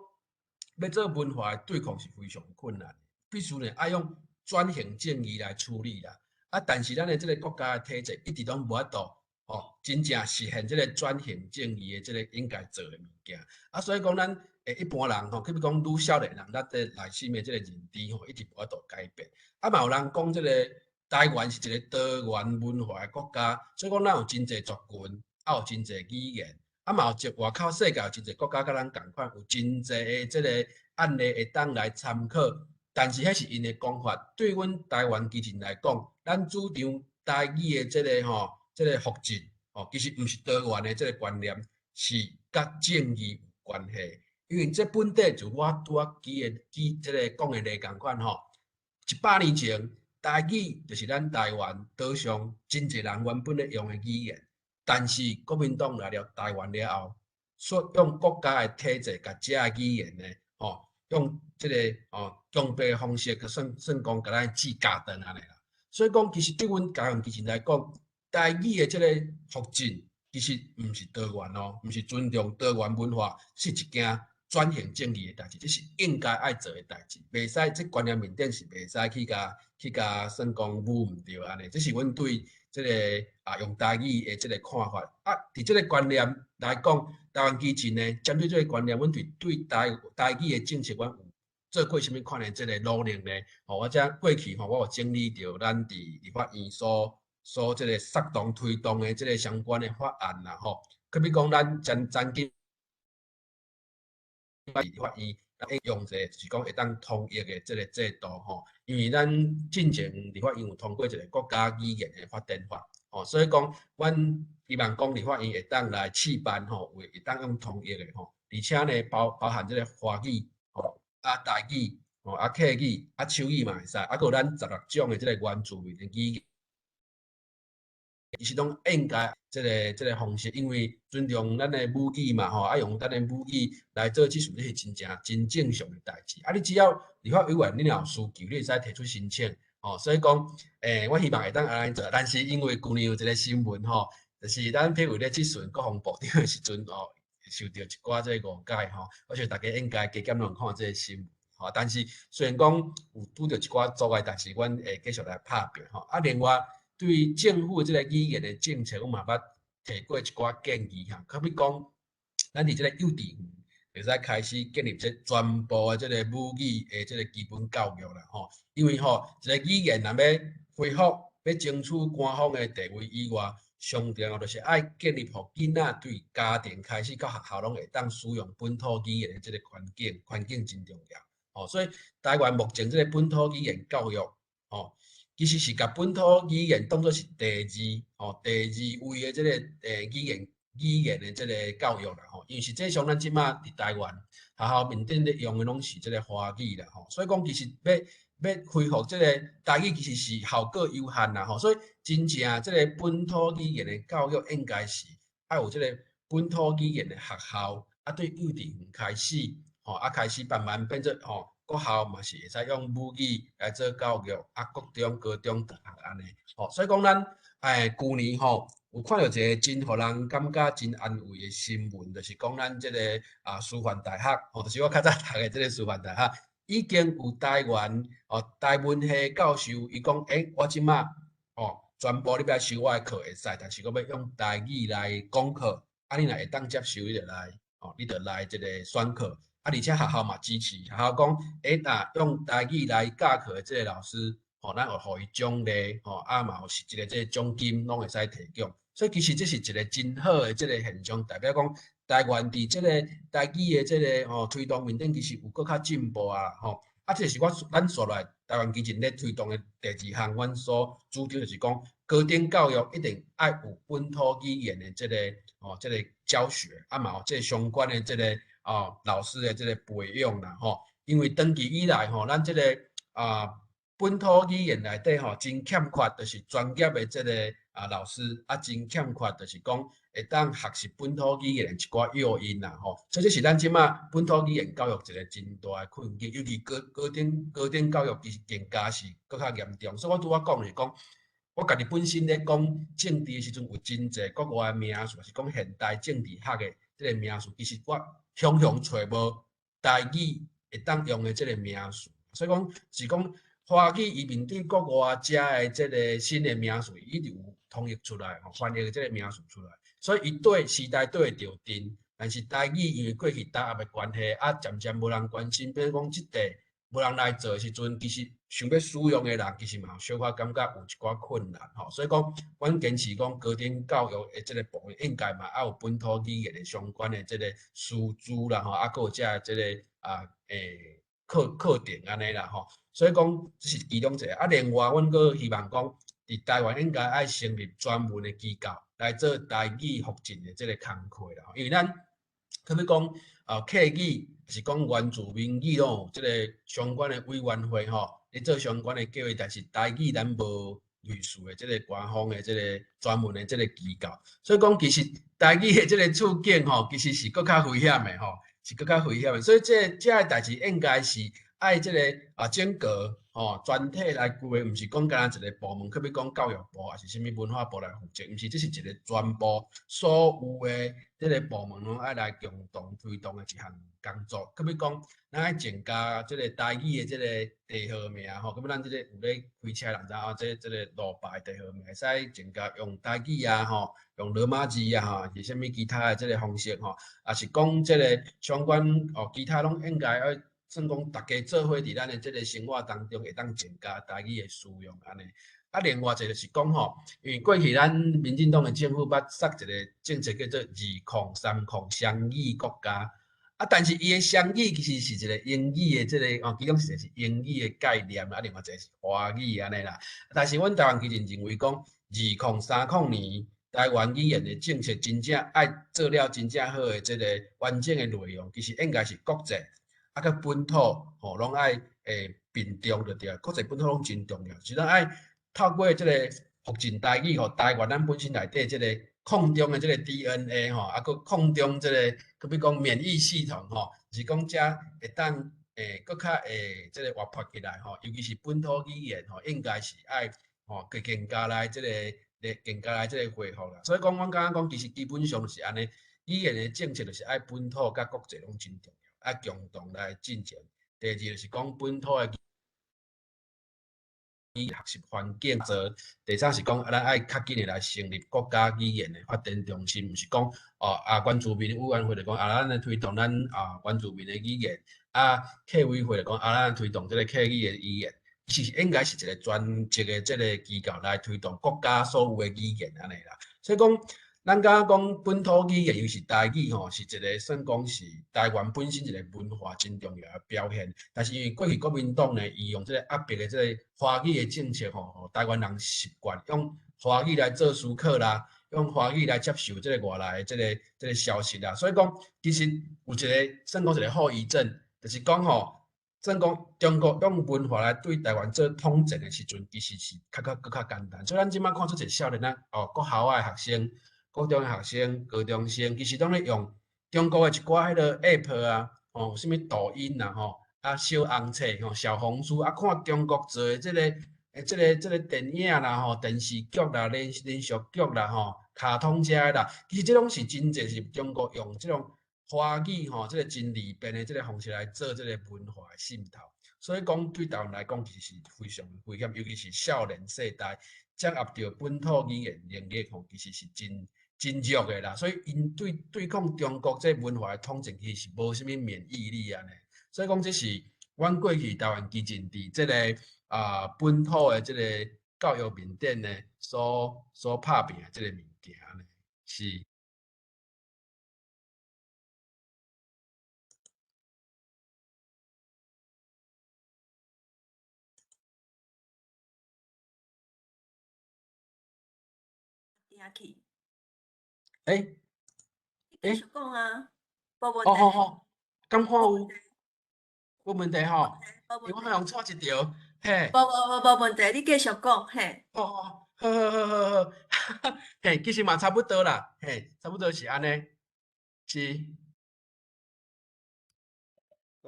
欲做文化的對抗是非常困難，必須呢愛用轉型正義來處理啦。啊，但是咱的這个國家的體制一直攏無法度。哦，真正實現這个轉型正義的這个應該做的物件，啊，所以講咱一般人吼，比如講愈少年人，咱的內心的這个認知吼，一直無法度改變。啊，嘛有人講這个台灣是一个多元文化的國家，所以講咱有真濟族群，啊有真濟語言，啊嘛有一外口世界有真濟國家佮咱仝款，有真濟的這个案例會當來參考。但是彼是𪜶的講法，對阮台灣基進來講，咱主張台語的這个吼。這个復振哦，其實毋是多元的這个觀念，是佮正義有關係。因為這本底就我拄仔舉的舉這个講的例仝款吼，100年前台語就是咱台灣島上真濟人原本咧用的語言，但是國民黨來了台灣了後，說用國家的體制共這个語言呢，吼，用這个哦強迫的方式去算算講共咱剪鉸斷按呢啦。所以講，其實對阮台灣基進來講，台語的這个復振其實毋是多元哦，毋是尊重多元文化，是一件轉型正義的代誌，這是應該愛做的代誌，袂使這觀念面頂是袂使去共算講侮毋著按呢。這是阮對這个啊用台語的這个看法。啊，佇這个觀念來講，台灣基進呢，針對這个觀念，阮對台語的政策，阮有做過啥物款的這个努力呢？吼，我這過去吼，我有整理著咱佇立法院所這个策動推動的這个相關的法案啦，吼，可比講咱真真緊立法院用一個就是講會當統一的這个制度吼，因為咱進前立法院有通過一个國家語言的發展法吼，所以講阮希望講立法院會當來試辦吼，會會當用統一的吼，而且呢包含這个華語吼，啊台語吼，啊客語啊手語嘛會使，啊閣有咱16種的這个原住民的語言。其實攏應該這个方式，因為尊重咱的母語嘛吼，啊用咱的母語來做這事，這是真正真正常的代誌。啊，你只要立法委員你若有需求，你會使提出申請吼。所以講，我希望會當按呢做，但是因為舊年有一個新聞吼，就是咱譬如咧質詢國防部長的時陣吼，受著一寡這個誤解吼，我想大家應該加減攏有看這个新聞吼。但是雖然講有拄著一寡阻礙，但是阮會繼續來拍拼吼。啊，另外，對政府這个語言的政策，阮嘛捌提過一寡建議哈。可比講，咱佇這个幼稚園會使開始建立這全部的這个母語的這个基本教育啦吼。因為吼，一个語言若欲恢復、欲爭取官方的地位以外，上重要就是愛建立予囡仔對家庭開始到學校攏會當使用本土語言的這个環境，環境真重要。吼，所以台灣目前這个本土語言教育，吼，其實是共本土語言當做是第二吼，第二位的這个語言的這个教育啦吼。因為實際上咱這馬佇台灣學校面頂咧用的攏是這个華語啦吼，所以講其實欲恢復這个台語其實是效果有限啦吼。所以真正這个本土語言的教育應該是愛有這个本土語言的學校，啊對幼稚園開始吼，啊開始慢慢變做吼。國校嘛是會使用母語來做教育，啊，國中、高中、大學按呢，吼，所以講咱舊年吼有看著一个真予人感覺真安慰的新聞，就是講咱這个啊師範大學，吼，就是我較早讀的這个師範大學，已經有台灣哦台文系教授，伊講，我這馬哦全部你欲來修我的課會使，但是我欲用台語來講課，啊，你若會當接受，你就來，哦，你就來這个選課。啊，而且學校嘛支持，學校講，若用台語來教課的這个老師，吼，咱會予伊獎勵，吼，啊嘛有實質的這个獎金，攏會使提供。所以其實這是一个真好的這个現象，代表講台灣佇這个台語的這个吼推動面頂，其實有閣較進步啊，吼。啊，這是我咱紲落來台灣基進咧推動的第二項，阮所主張就是講，高等教育一定愛有本土語言的這个吼這个教學，啊嘛有這个相關的這个哦老師的這个培養啦，吼。因為長期以來吼，咱這个啊本土語言內底吼真欠缺，就是專業的這个啊老師，啊真欠缺，就是講會當學習本土語言的一寡誘因啦，吼。所以這是咱這馬本土語言教育一个真大的困境，尤其高等教育其實更加是閣較嚴重。所以我拄仔講是講，我家己本身咧講政治的時陣，有真濟國外的名詞，是講現代政治學的這个名詞，其實我雄雄揣無台語會當用的這个名詞，所以講是講華語伊面對國外遮的這个新的名詞，伊就有統一出來，翻譯的這个名詞出來，所以伊對時代對會著陣，但是台語因為過去打壓的關係，啊漸漸無人關心，比如講這塊無人來做的時陣，其實想欲使用的人，其實嘛有小可感覺有一寡困難吼，所以講，阮堅持講高等教育的這个部分應該嘛愛有本土語言的相關的這个師資啦吼，啊，閣有這這个啊課程按呢啦吼，所以講這是其中一个。啊，另外阮閣希望講，佇台灣應該愛成立專門的機構來做台語復振的這个工課啦，因為咱可比講啊客語，是講原住民語攏有這个相關的委員會吼，咧做相關的教育，但是台語咱無類似的這个官方的這个專門的這个機構，所以講其實台語的這个處境吼，其實是閣較危險的吼，是閣較危險的。所以這个代誌應該是愛這个啊整個吼全體來規劃，毋是講干焦一个部門，可比講教育部抑是啥物文化部來負責，毋是，這是一个全部所有的這个部門攏愛來共同推動的一項工作。可比講，咱愛增加這个台語的這个地號名吼，可比咱這个有咧開車人知影這个路牌地號名，會使增加用台語啊吼，用羅馬字啊吼，是啥物其他的這个方式吼，抑是講這个相關哦，其他攏應該愛算講，逐家做伙佇咱的這个生活當中會當增加台語的使用按呢。啊，另外一个就是讲吼，因为过去咱民进党的政府捌设一个政策叫做二控三控双语国家，啊，但是伊的双语其实是一个英语的这个哦，其中一个是英语的概念，啊，另外一个是华语按呢啦。但是阮台湾基进认为讲，2030年台湾语言的政策真正爱做了真正好的这个完整的内容，其实应该是国际啊，佮本土吼拢爱并重就对，国际本土拢真重要，是咱爱透过这个福建台语吼，台湾咱本身内底这个空中的这个 DNA 吼，啊，阁空中这个，阁比讲免疫系统吼，是讲遮会当阁较会这个活泼起来吼，尤其是本土语言吼，应该是爱吼，阁更加来这个，更加来这个恢复啦。所以讲，阮感觉讲，其实基本上是按呢，语言的政策就是爱本土佮国际拢真重要，爱共同来进行。第二就是讲本土的语学习环境做，第三是讲，咱爱较紧的来成立国家语言的发展中心，毋是讲哦啊原住民委员会就讲啊，咱来推动咱啊原住民的语言，啊客委会就讲啊，咱推动这个客语的语言，其实应该是一个专职的这个机构来推动国家所有的语言按呢啦。所以讲，咱感觉讲本土语言，尤其是台语吼，是一个算讲是台湾本身一个文化真重要的表现。但是因为过去国民党呢，伊用这个压迫的这个华语的政策吼，予台湾人习惯用华语来做思考啦，用华语来接受这个外来的这个消息啦。所以讲，其实有一个算讲一个后遗症，就是讲吼，算讲中国用文化来对台湾做统战的时阵，其实是阁较简单。所以咱这摆看出一个少年仔哦，国校的学生、国中的学生、高中生，其实拢咧用中国的一寡彼个 App 啊，吼，啥物抖音啊，吼，啊小红册吼、小红书啊，看中国做的这个电影啦，吼，电视剧啦、连续剧啦，吼，卡通遮的啦，其实这拢是真济是中国用这种华语吼，这个真利便的这个方式来做这个文化的渗透。所以讲对台湾来讲，其实是非常危险，尤其是少年世代掌握著本土语言能力吼，其实是真真弱的啦。所以𪜶对抗中国这文化的统治，其实是无啥物免疫力按呢。所以讲这是阮过去台湾基进伫这个本土的这个教育面顶呢，所拍拼的这个物件呢，是。听去。欸，你继续讲啊，无问哦题。好好，敢看有？无问题吼，无因为我予人掣一条，嘿。无无无无问题，你继续讲，嘿。哦哦，好好好好好，嘿，其实嘛差不多啦，嘿，差不多是按呢，是。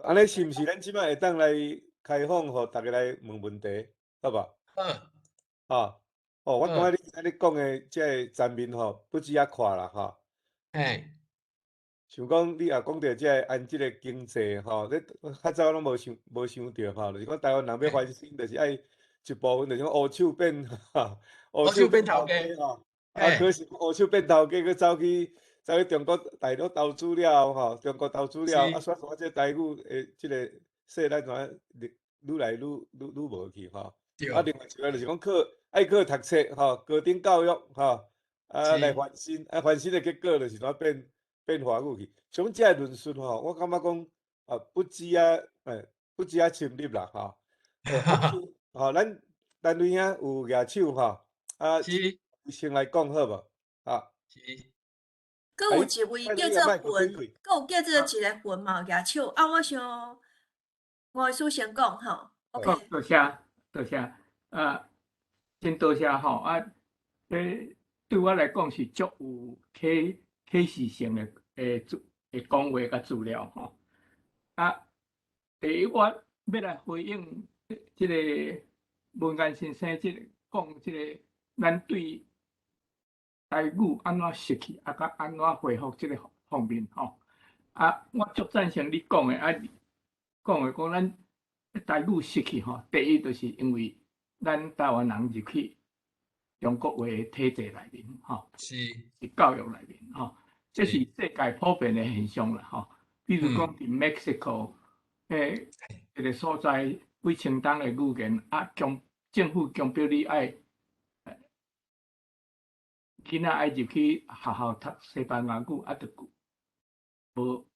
按呢是毋是咱这摆会当来开放，予大家来问问题，好无？好。吼，哦，我感觉你按呢讲的这个层面吼，不止遐阔啦，吼。像讲你也讲著这个按这个经济吼，你较早拢无想著吼，就是讲台湾人欲翻身，就是爱一部分就是讲乌手变乌手变头家吼，啊，可是乌手变头家，阁走去中国大陆投资了后吼，中国投资了，啊，煞煞这台语的这个势力怎愈来愈无去吼。啊，另外一个就是讲靠爱靠读册吼，高等教育吼，啊来翻身，啊翻身的结果就是怎变华语去。像这个论述吼，我感觉讲啊，不止啊，不止啊深入啦吼。吼，咱单位兄有举手吼，啊，先来讲好无？啊。是。阁有一位叫做云，阁有叫做一个云嘛有举手，啊，我想吴医师先讲吼。OK。多谢，多谢，啊，真多谢吼，啊，这对我来讲是足有启示性的讲话佮资料吼。啊，第一我欲来回应这个文彦先生这个讲这个咱对台语按怎失去，啊，佮按怎恢复这个方面吼。啊，我足赞成你讲的，啊，讲的讲咱台语失去吼，第一就是因为咱台湾人入去中国话的体制内面吼，是教育内面吼，这是世界普遍的现象啦吼。比如讲伫 Mexico，一个所在几千冬的语言，啊，政府强迫你爱囡仔愛入去學校讀西班牙語，啊，就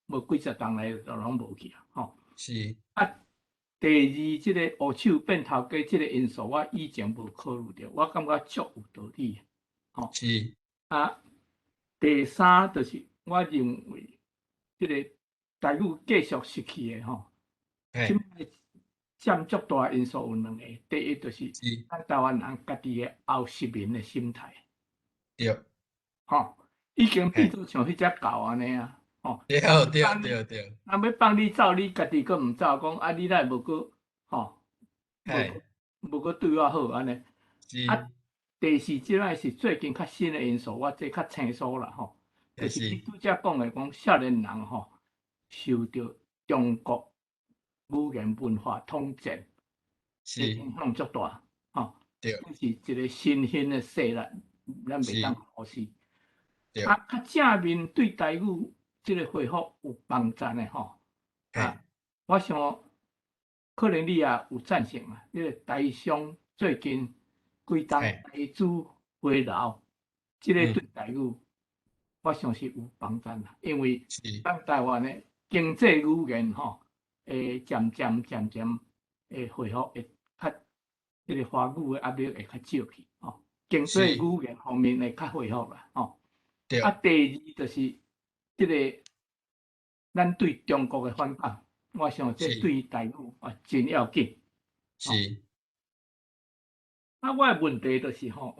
無幾十冬來就攏無去啊，吼。啊，第二，這个烏手變頭家這个因素，我以前無考慮著，我感覺足有道理，吼。啊，第三就是我認為，這个台語繼續失去的吼，這擺佔足大因素有兩個，第一就是咱台灣人家己的後殖民的心態。吼，已經變做像彼隻狗按呢啊，吼。人欲放你走，你家己閣毋走，講啊，你哪會無閣吼，無閣對我好按呢。啊，第四這擺是最近較新的因素，我這較清楚啦吼，就是你拄才講的講少年人吼，受著中國語言文化統戰，影響足大，吼。這是一個新興的勢力，咱袂當忽視。啊，較正面對台語這个恢復有幫助的吼，啊，我想可能你也有贊成啊。這个台商最近幾冬台資回流，這个對台語，我想是有幫助啦。因為咱台灣的經濟語言吼，會漸漸漸漸會恢復，會較這个華語的壓力會較少去，吼。經濟語言方面會較恢復啦，吼。啊，第二就是這个咱對中國的反感，我想這對台語啊真要緊。啊，我的問題就是吼，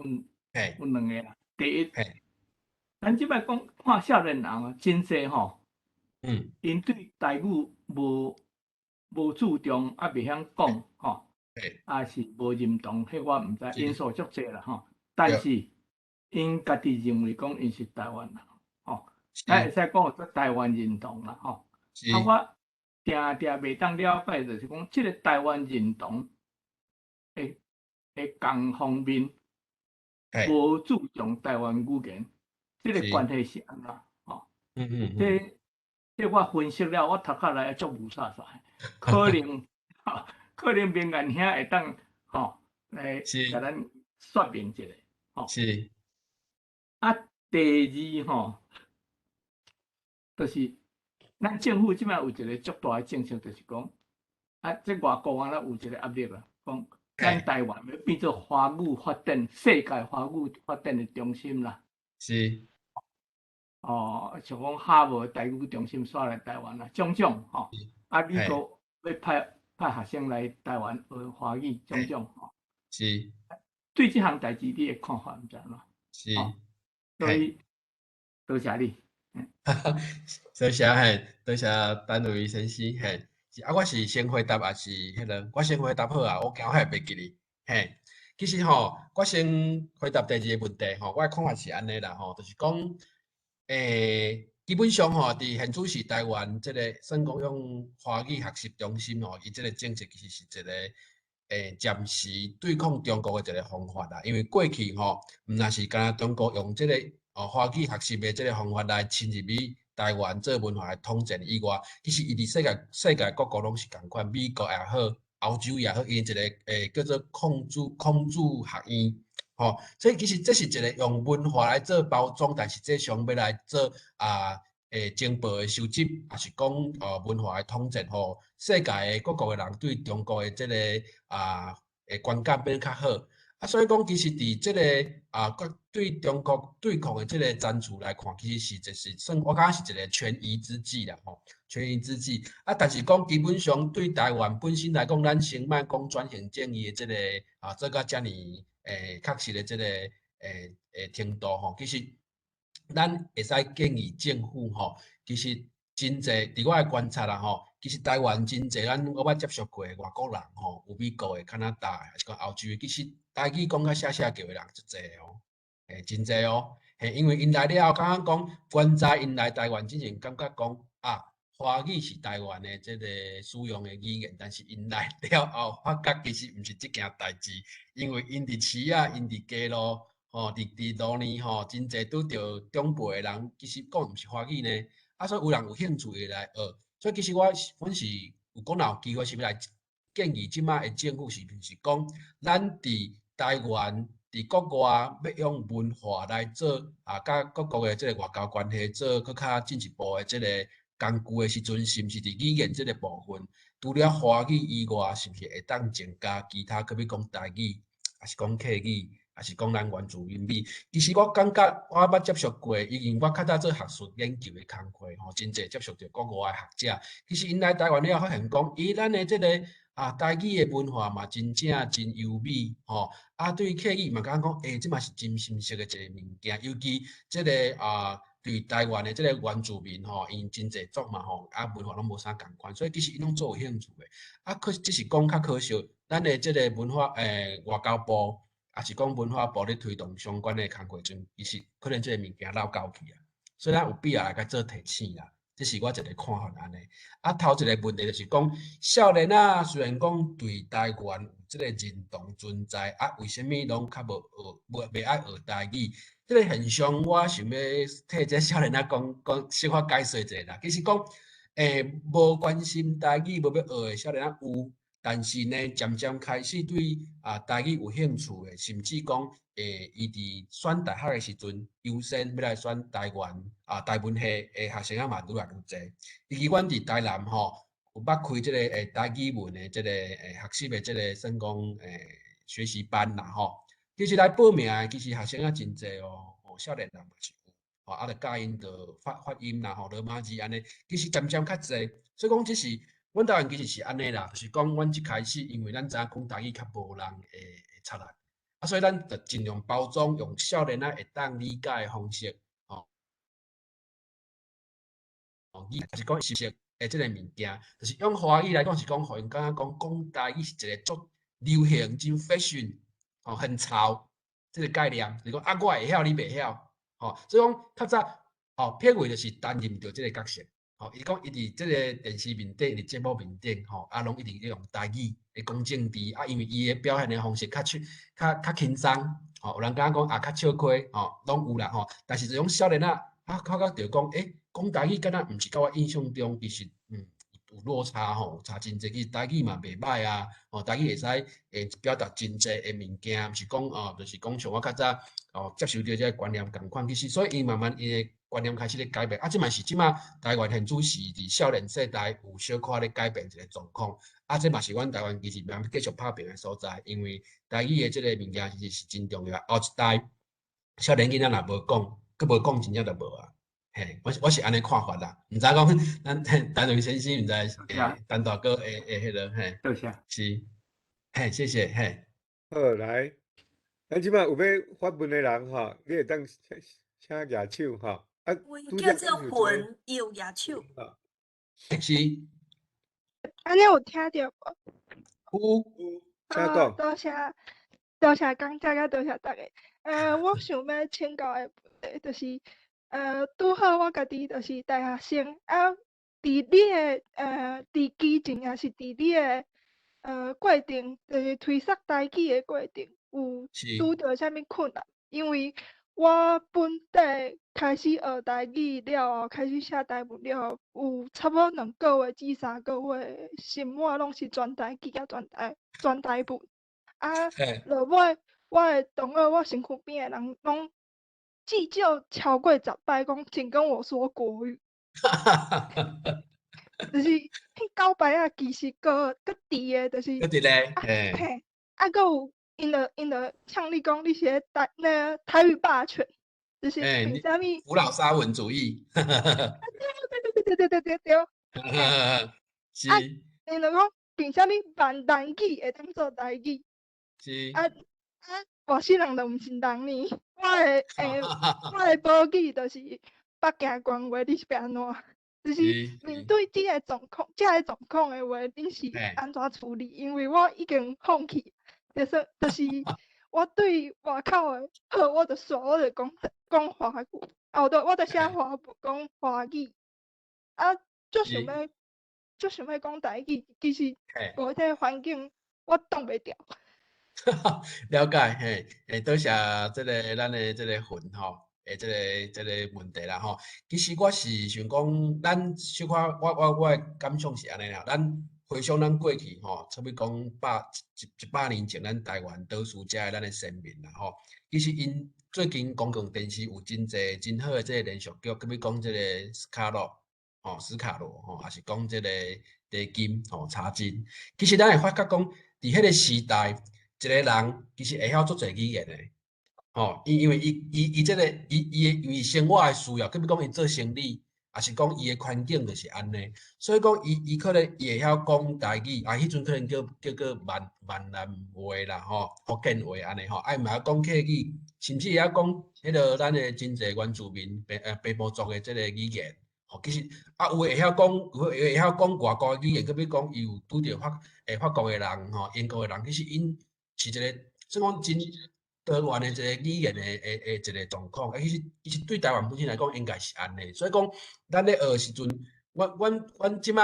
有兩個啦。第一，咱這擺講看少年人啊，真濟吼，𪜶對台語無注重，啊，袂曉講吼，抑是無認同，彼我毋知，因素足濟啦吼。但是𪜶家己認為講𪜶是台灣人，吼，咱會使講做台灣認同啦，吼。啊，我定定袂當了解，就是講這个台灣認同的仝方面，無注重台灣語言，這个關係是按怎？吼，這我分析了，我頭殼內足霧煞煞，可能明彥兄會當吼來共咱說明一下，吼。啊，第二吼，就是咱政府這擺有一个足大的政策，就是講啊，這外國啊，有一個壓力啊，講咱台灣欲變做華語發展，世界華語發展的中心啦。哦，像講哈佛台語中心徙來台灣啦，種種吼。啊，美國欲派學生來台灣學華語，種種吼。對這項代誌，你的看法毋知按怎？所以多謝你。多謝嘿，多謝陳偉先生嘿。啊，我是先回答抑是彼个？我先回答好啊，我驚我會袂記哩嘿。其實吼，我先回答第二个問題吼，我的看法是按呢啦吼，就是講，基本上吼，佇現此時台灣這个算講用華語學習中心吼，伊這个政策其實是一个暫時對抗中國的一个方法啦。因為過去吼，毋但是干焦中國用這个華語學習的這个方法來侵入去台灣做文化的統戰以外，其實伊佇世界各國攏是仝款，美國也好，歐洲也好，伊一个叫做孔子學院，吼，所以其實這是一个用文化來做包裝，但實際上欲來做啊情報的收集，抑是講文化的統戰，吼，世界的各國的人對中國的這个啊觀感變較好。啊，所以講其實佇這个啊，對中國對抗的這个戰術來看，其實是就是算我感覺是一个權宜之計啦，吼，權宜之計。啊，但是講基本上對台灣本身來講，咱先莫講轉型正義的這个啊，做甲遮爾確實的這个程度吼，其實咱會使建議政府吼，其實真濟佇我的觀察啦吼，其實台灣真濟咱我捌接觸過的外國人吼，有美國的、加拿大的，抑是講歐洲的，其實台語講甲寫寫叫的人足濟哦，真濟哦，嘿，因為𪜶來了後，感覺講原在𪜶來台灣之前，感覺講啊，華語是台灣的這个使用的語言，但是𪜶來了後，發覺其實毋是這件代誌，因為𪜶佇市仔，𪜶佇街路，吼，佇路呢吼，真濟拄著長輩的人，其實講毋是華語呢，啊，所以有人有興趣會來學，所以其實我阮是有講若有機會是欲來建議這擺的政府是毋是講，咱佇台灣佇國外欲用文化來做啊，佮各國的這个外交關係做閣較進一步的這个工具的時陣，是毋是佇語言這个部分，除了華語以外，是毋是會當增加其他，閣比講台語，抑是講客語，抑是講咱原住民語？其實我感覺我捌接觸過，因為我較早做學術研究的工課吼，真濟接觸著國外的學者。其實𪜶來台灣了後，發現講，咦，咱的這個啊台語的文化嘛，真正真優美吼。啊，對客語嘛，感覺講，欸，這嘛是真新鮮的一個物件，尤其這个啊，對台灣的這个原住民吼，𪜶真濟族嘛吼，啊文化攏無啥仝款，所以其實𪜶攏足有興趣的。啊，可只是講較可惜，咱的這个文化外交部，抑是講文化部咧推動相關的工課陣，其實可能這个物件落狗去啊，所以咱有必要來共做提醒啦。這是我一個看法按呢。啊，頭一個問題就是講，少年仔雖然講對台灣有這個認同存在，啊，為啥物攏較無學，無袂愛學台語？這个現象我想欲替這少年仔講講，小可解說一下啦。其實講，無關心台語，無欲學的少年仔有，但是呢，漸漸開始對啊台語有興趣的，甚至講，伊佇選大學的時陣，優先欲來選台灣啊台文系的學生仔嘛愈來愈濟。尤其阮佇台南吼，有捌開這个台語文的這个學習的這个算講學習班啦吼。其實來報名的其實學生仔真濟哦，吼少年人嘛是有，吼啊，就教𪜶著發發音啦吼，羅馬字按呢，其實漸漸較濟。所以講這是阮台灣其實是按呢啦，就是講阮一開始因為咱知影講台語較無人會會插來，啊，所以咱就盡量包裝用少年仔會當理解的方式，吼，語就是講熟悉的這个物件，就是用華語來講是講，予𪜶感覺講講台語是一个足流行、真 fashion，吼，很潮這个概念，就是講啊，我會曉，你袂曉，吼，所以講較早，吼，片尾就是擔任著這个角色，吼，伊講伊佇這个電視面頂、佇節目面頂，吼，啊，攏一定咧用台語來講政治，啊，因為伊的表現的方式較輕、較較輕鬆，吼，有人感覺講啊較笑虧，吼，攏有啦，吼，但是這種少年仔，啊，發覺著講，欸，講台語敢若毋是佮我印象中其實，有落差吼，有差真濟。其實台語嘛袂䆀啊，吼，台語會使會表達真濟的物件，毋是講哦，就是講像我較早哦接受著這个觀念仝款。其實所以𪜶慢慢𪜶的觀念開始咧改變，啊，這嘛是這馬台灣現主時佇少年世代有小可咧改變一个狀況，啊，這嘛是阮台灣其實慢慢繼續拍拼的所在，因為台語的這个物件其實是真重要。後一代少年囡仔若無講，閣無講，真正就無啊。嘿，我是按呢看法啦，毋知講咱陳榮先生毋知陳大哥會會彼个嘿，多謝，是，嘿，謝謝，嘿。好，來，咱這擺有欲發問的人吼，你會當請請舉手吼。啊，有叫做雲，伊有舉手。是。按呢有聽著無？有，請講。多謝，多謝講者佮多謝大家。我想欲請教的問題就是，拄好我家己就是大學生，啊，佇你的佇基進，抑是佇你的過程，就是推捒台語的過程，有拄著啥物困難？因為我本底開始學台語了後，開始寫台文了後，有差不多2個月至3個月，生活攏是全台語佮全台文。啊，落尾我的同學，我身軀邊的人攏至少超過10擺講，請跟我說國語。就是彼九擺仔其實閣閣佇的，就是閣佇咧，嘿，嘿，啊，閣有𪜶就嗆你講你是咧台那個台語霸權，就是憑啥物？古老沙文主義。啊對對對對對對對。是。啊，𪜶就講憑啥物閩南語會當做台語？是。啊啊，外省人就毋是人呢？我的母語就是北京官話，你是欲按怎？就是面對這个狀況，這个狀況的話，恁是按怎處理？因為我已經放棄，就是我對外口的好，我就煞，我就講講華語，啊，我就寫華文講華語，啊，足想欲講台語，其實無這个環境，我擋袂牢。了解，嘿，欸，多謝這个咱的這个雲吼，欸，這个問題啦吼。其實我是想講，咱小可，我的感想是按呢啦，咱回想咱過去吼，差不多講100年前，咱台灣島嶼遮的咱的先民啦吼，其實𪜶最近公共電視有真濟真好的這個連續劇，比如講這個斯卡羅吼，斯卡羅吼，抑是講這個茶金吼，茶金。其實咱會發覺講，佇彼個時代，一個人其實會曉足濟語言的，吼，因為伊這個伊的因為生活的需要，比如講伊做生理，抑是講伊的環境就是按呢，所以講伊可能伊會曉講台語，啊，彼陣可能叫做閩南話啦，吼，福建話按呢吼，啊，伊嘛曉講客語，甚至會曉講彼個咱的真濟原住民平埔族的這個語言，吼，其實啊，有的會曉講，有的會曉講外國語言，比如講伊有拄著法國的人吼，英國的人，其實𪜶是一個算講真多元的一個語言的一個狀況，啊，其實對台灣本身來講，應該是按呢。所以講，咱咧學的時陣，阮這擺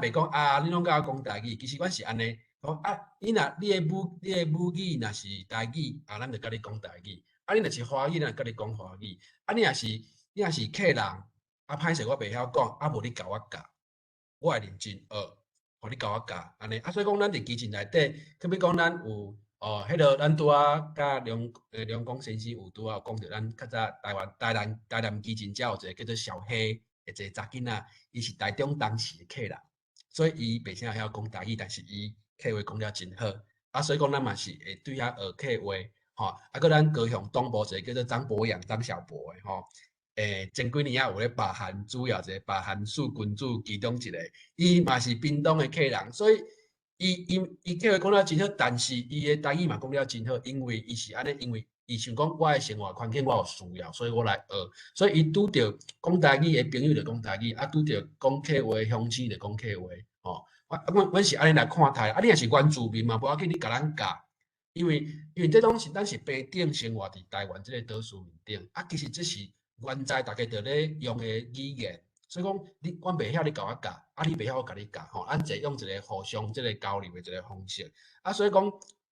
袂講啊，你攏共我講台語，其實阮是按呢講啊，你的母語若是台語，啊，咱就共你講台語；啊，你若是華語，咱就共你講華語。啊，你若是客人，啊，歹勢我袂曉講，啊，無你共我教，我會認真學，予你共我教，按呢。啊，所以講咱佇基進內底，比如講咱有。哦，彼個咱拄仔佮梁公先生有拄仔有講著，咱較早台灣台南基進遮有一個叫做小黑的一個查囡仔，伊是台中當時的客人，所以伊袂啥曉講台語，但是伊客話講了真好。啊，所以講咱嘛是會對遐學客話，吼。啊，閣咱高雄東部一個叫做張博洋張小博的吼，前幾年仔有咧罷韓，主要一個罷韓四君子其中一個，伊嘛是屏東的客人，所以。伊客話講了真好，但是伊的台語嘛講了真好，因為伊是按呢，因為伊想講我的生活環境我有需要，所以我來學。所以伊拄著講台語的朋友就講台語，啊拄著講客話鄉親就講客話，吼。阮是按呢來看待，啊你若是原住民嘛，無要緊，你共咱教，因為這攏是咱是平等生活佇台灣這個島嶼面頂，啊其實這是原在大家佇咧用的語言。所以講，你阮袂曉，你共我教；啊，你袂曉，我共你教。吼，咱就用一個互相這個交流的一個方式。啊，所以講，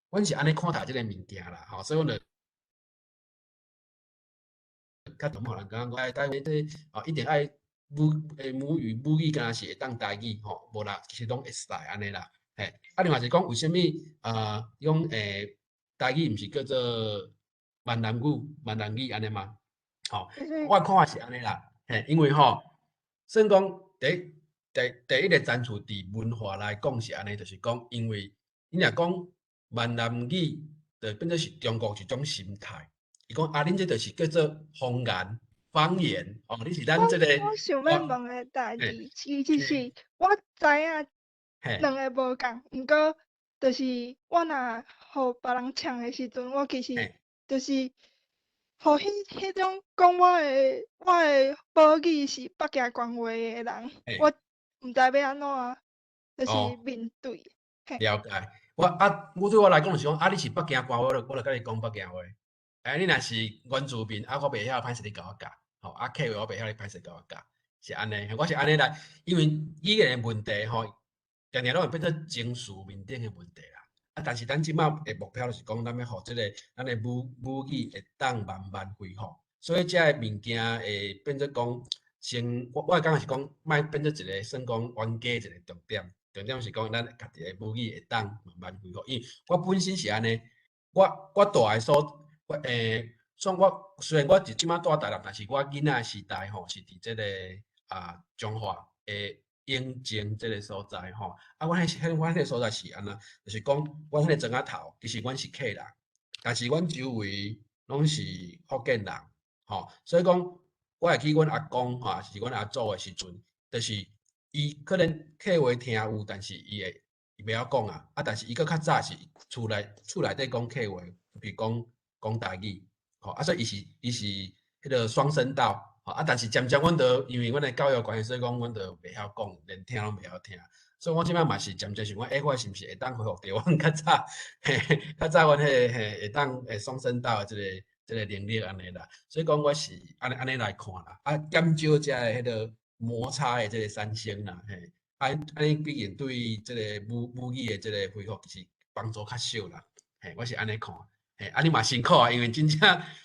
阮是按呢看待這個物件啦。吼，所以阮就較同予人感覺講，台灣這哦一定愛母語敢若是會當台語吼，無啦，其實攏會使按呢啦。嘿，啊，另外是講為啥物啊？講台語毋是叫做閩南語按呢嗎？吼，我看法是按呢啦。嘿，因為吼。算講第一個層次，佇文化來講是按呢，就是講，因為你若講閩南語，就變做是中國一種心態。伊講啊，恁這就是叫做方言，方言哦，你是咱這個。我想欲問的代誌，其實是我知影兩个無仝，毋過就是我若予別人嗆的時陣，我其實就是。予彼種講我的母語是北京官話的人，我毋知欲按怎，就是面對。了解，我啊，我對我來講就是講，啊，你是北京官話，我就共你講北京話。哎，你若是原住民，啊，我袂曉，歹勢你共我教，吼，啊，客話我袂曉，你歹勢共我教，是按呢，我是按呢來，因為語言的問題吼，定定攏會變做情緒面頂的問題啦。啊！但是咱這擺的目標就是講，咱欲予這個咱的母語會當慢慢恢復，所以這个物件會變做講，先我感覺是講，莫變做一個算講冤家一個重點，重點是講咱家己的母語會當慢慢恢復。因為我本身是按呢，我蹛的所，我算我雖然我佇這擺蹛台南，但是我囡仔時代吼是佇這個啊彰化的永靖這個所在吼，啊，阮彼個所在是按怎，就是講阮彼個莊仔頭，其實阮是客人，但是阮周圍攏是福建人，吼，所以講我會記阮阿公吼，是阮阿祖的時陣，就是伊可能客話聽有，但是伊袂曉講啊，啊，但是伊閣較早是厝內底講客話，比如講講台語，吼，啊，所以伊是彼個雙聲道。啊！但是漸漸阮就因為阮的教育關係，所以講阮就袂曉講，連聽攏袂曉聽。所以我這擺嘛是漸漸想講，欸，我是毋是會當恢復著阮較早，較早阮彼个嘿會當會雙聲道的這個能力按呢啦。所以講我是按呢來看啦，啊，減少這个彼個摩擦的這個產生啦，嘿，啊，按呢畢竟對這個母語的這個恢復其實幫助較少啦，嘿，我是按呢看。嘿，啊，你嘛辛苦啊，因為真正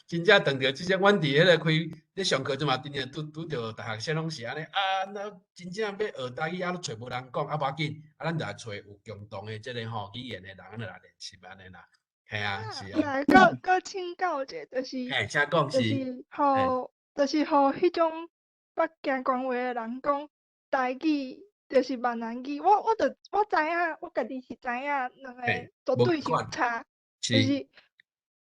真正當著這種，阮佇彼个開咧上課陣嘛，真正拄拄著大學生攏是按呢啊，那真正欲學台語啊，攏揣無人講，啊無要緊，啊，咱就來揣有共同的這个吼語言的人，咱就來練習按呢啦。嘿啊，是啊。來，閣閣請教者，就是，嘿，請講，就是，予，就是予彼種捌行官話的人講台語，就是閩南語。我就我知影，我家己是知影兩个絕對是有差，就是，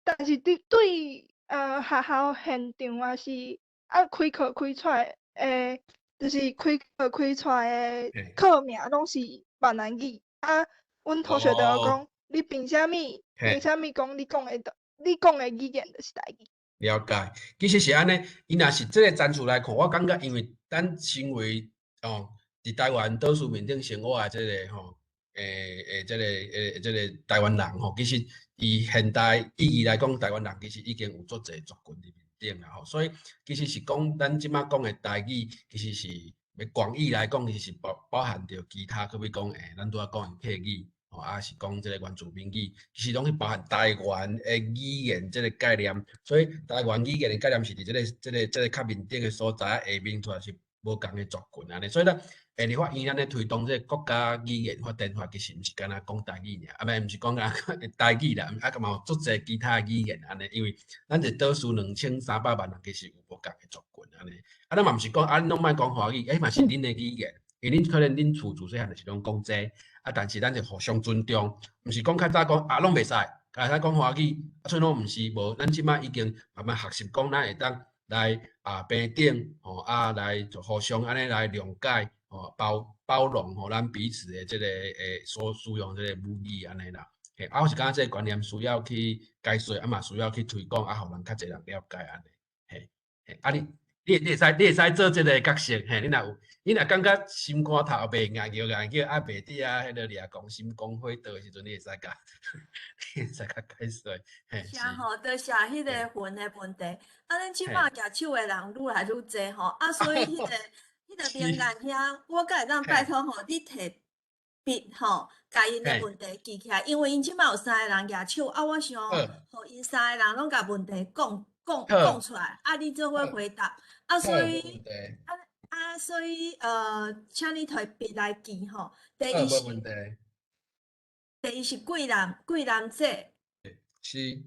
但是對對學校現場也是啊開課開出來的，就是開課開出來的課名攏是閩南語啊。阮同學就有講，你憑啥物？憑啥物講你講的，你講的語言就是台語？了解，其實是按呢，伊若是這个層次來看，我感覺因為咱身為哦，佇台灣島嶼面頂生活的這个吼，這个這个台灣人吼，其實以現代意義來講，台灣人其實已經有足濟族群佇面頂啦吼，所以其實是講咱這擺講的台語，其實是廣義來講，其實是包包含著其他，閣比講咱拄仔講的客語。吼，啊是講這个原住民語，其實攏是包含台灣的語言這个概念，所以台灣語言的概念是佇這个、這个、這个較面頂的所在，下面出來是無仝的族群按呢，所以咱立法院咱咧推動這个國家語言發展法，其實毋是干焦講台語爾，啊毋毋是講干焦台語啦，啊嘛有足濟其他的語言按呢，因為咱這島嶼2300萬人，其實有無仝的族群按呢，啊咱嘛毋是講啊恁攏莫講華語，彼嘛是恁的語言。因為恁可能恁厝自細漢就是攏講這個，啊，但是咱就互相尊重，毋是講較早講啊攏袂使，會使講華語，啊，所以攏毋是無，咱這擺已經慢慢學習講，咱會當來啊平等吼，啊來就互相按呢來諒解吼，包包容吼，咱彼此的這个所使用這个母語按呢啦。嘿，啊，我是感覺這个觀念需要去解說，啊嘛需要去推廣，啊，予人較濟人了解按呢。嘿，嘿，啊你。你你會使你會使做這个角色，嘿，你若有，你若感覺心肝頭袂硬，叫硬叫啊袂佇啊，彼个掠講心肝火刀的時陣，你會使共，你會使共解說，嘿。是吼，多謝彼个雲的問題。啊，咱這擺舉手的人愈來愈濟吼，啊，所以彼个彼个明眼兄，我閣會當拜託吼，你提筆吼，共𪜶的問題記起來，因為𪜶這擺有三个人舉手，啊，我想予𪜶三个人攏共問題講。講講出來，啊，你做伙回答，啊，所以，啊啊，所以，請你提筆來記吼。第一是，第一是桂南桂南姐。是。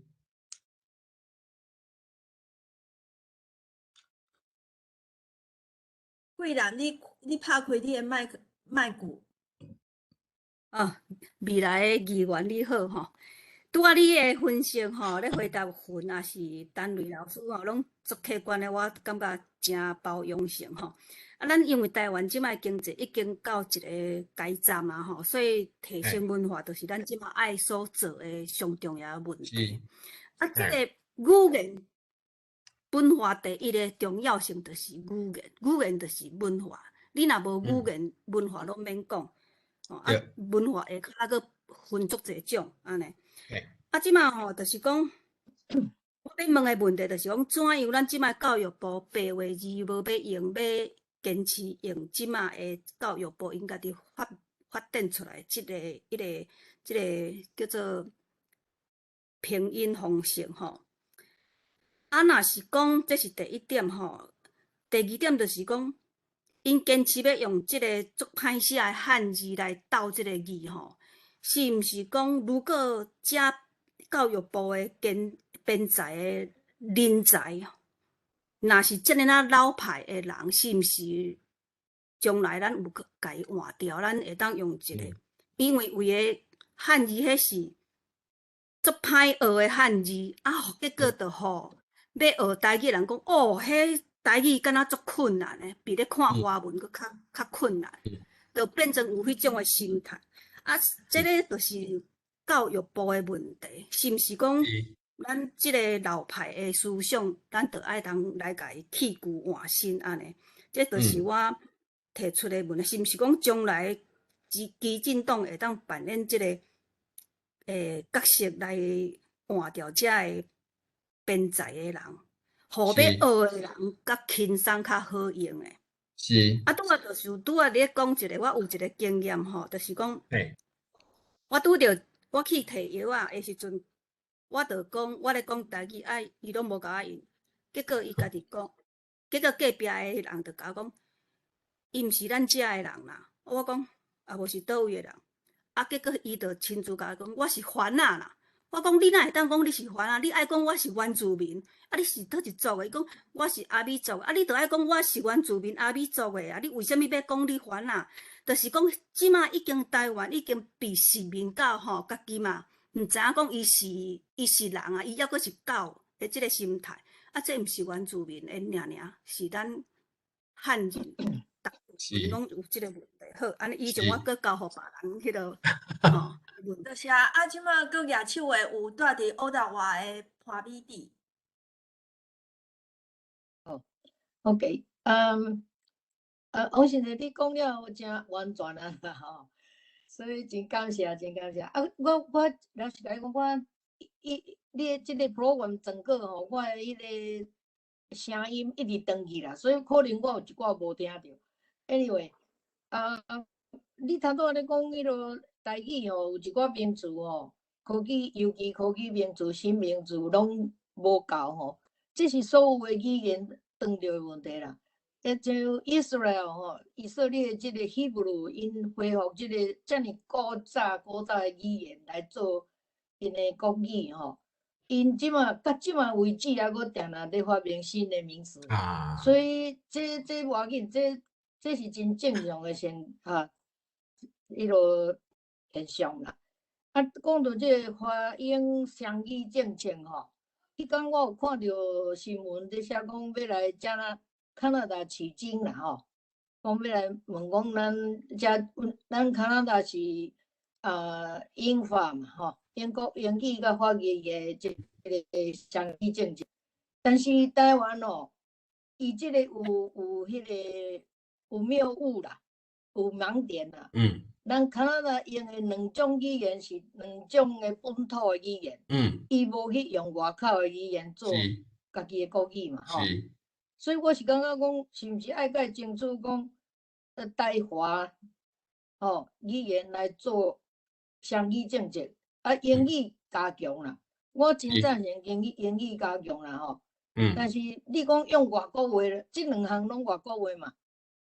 桂南，你你拍開你的麥麥克。啊，未來的議員你好吼。拄仔你的分析吼，咧回答雲也是陳瑞老師吼，攏足客觀的，我感覺誠包容性吼。啊，咱因為台灣這擺經濟已經到一个階層啊吼，所以提升文化就是咱這擺愛所做的上重要的問題。啊，這个語言文化第一个重要性就是語言，語言就是文化。你若無語言，文化攏免講。啊，文化下跤閣分足濟種按呢。啊，這擺吼，就是講，我欲問的問題就是講，怎樣咱這擺教育部白話字無欲用，欲堅持用這擺的教育部𪜶家己發發展出來這个、這个、這个叫做拼音方式吼。啊，若是講這是第一點吼，第二點就是講，𪜶堅持欲用這个足歹寫的漢字來鬥這个字吼。是毋是講，如果這教育部的編編才的人才，若是這爾仔老派的人，是毋是將來咱有去共伊換掉？咱會當用一个，因為為个漢字彼是足歹學的漢字，啊，結果就予欲學台語的人講，哦，彼台語敢若足困難的，比咧看華文閣較較困難，就變成有彼種的心態。啊，這个就是教育部的問題，是毋是講咱這个老派的思想，咱就愛通來共伊去舊換新按呢？這就是我提出的問題，是毋是講將來基基進黨會當扮演這个角色來換掉這个編才的人，予欲學的人較輕鬆、較好用的？是。啊，拄仔就是拄仔咧講一个，我有一个經驗吼，就是講，我拄著我去提藥仔的時陣，我就講我咧講台語，啊，伊攏無共我應。結果伊家己講，結果隔壁的人就共我講，伊毋是咱遮的人啦。我講啊，無是佗位的人。啊，結果伊就親自共我講，我是番仔啦。我講你哪會當講你是番仔？你愛講我是原住民，啊，你是佗一族的？伊講我是阿美族，啊，你著愛講我是原住民阿美族的啊！你為啥物欲講你番仔？就是講這馬已經台灣已經被殖民到吼，家己嘛毋知影講伊是人啊，伊猶閣是狗的這个心態。啊，這毋是原住民的爾爾，是咱漢人，逐個攏有這个問題。好，按呢以前我閣交予別人彼落吼。多謝啊！這馬閣舉手的有蹛佇渥太華的潘美娣。哦，OK，王先生，你講了誠完全啊，吼，所以真感謝，真感謝。啊，我老實來講，我伊你的這个 program 整個吼，我的彼个聲音一直斷去啦，所以可能我有一寡無聽著。Anyway，啊，你頭拄仔咧講彼落台語吼，有一寡名詞吼，科技尤其科技名詞、新名詞攏無夠吼，這是所有的語言斷著的問題啦。啊，像 Israel 吼，以色列這个 Hebrew，𪜶恢復這个遮爾古早古早的語言來做𪜶的國語吼，𪜶這馬到這馬為止猶閣定定咧發明新的名詞，所以這無要緊，這是真正常的現哈，彼落現象啦。啊，講到這个華英雙語政策吼，彼工我有看著新聞咧寫講欲來遮啦加拿大取經啦吼，講欲來問講咱遮咱加拿大是啊英法嘛吼，英國英語佮法語的這个雙語政策，但是台灣哦，伊這个有彼个有謬誤啦，有盲點啦。咱加拿大用的兩種語言是兩種的本土的語言。伊無去用外口的語言做家己的國語嘛，吼。所以我是感覺講，是毋是愛共爭取講，台華吼語言來做雙語政策，啊，英語加強啦。我真贊成英語加強啦，吼。但是你講用外國話，這兩項攏外國話嘛，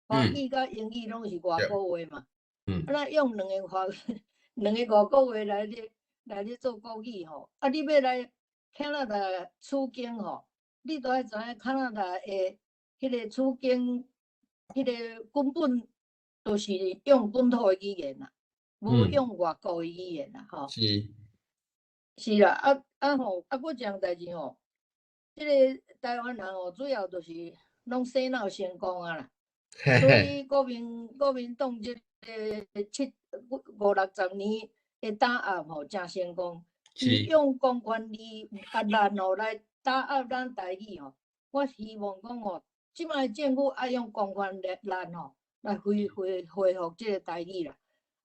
華語佮英語攏是外國話嘛。啊，咱用兩個外國話來咧做國語吼，啊，你欲來加拿大取經吼，你都愛知影加拿大的彼个取經，彼个根本就是用本土的語言啦，無用外國的語言啦，吼。是啦，啊啊吼，啊，閣一項代誌吼，這个台灣人吼，主要就是攏洗腦成功啊啦，所以國民黨這个七五六十年的打壓吼，誠成功。伊用公權力壓力吼來打壓咱台語吼，我希望講吼，這擺政府愛用公權力吼來恢復這个台語啦。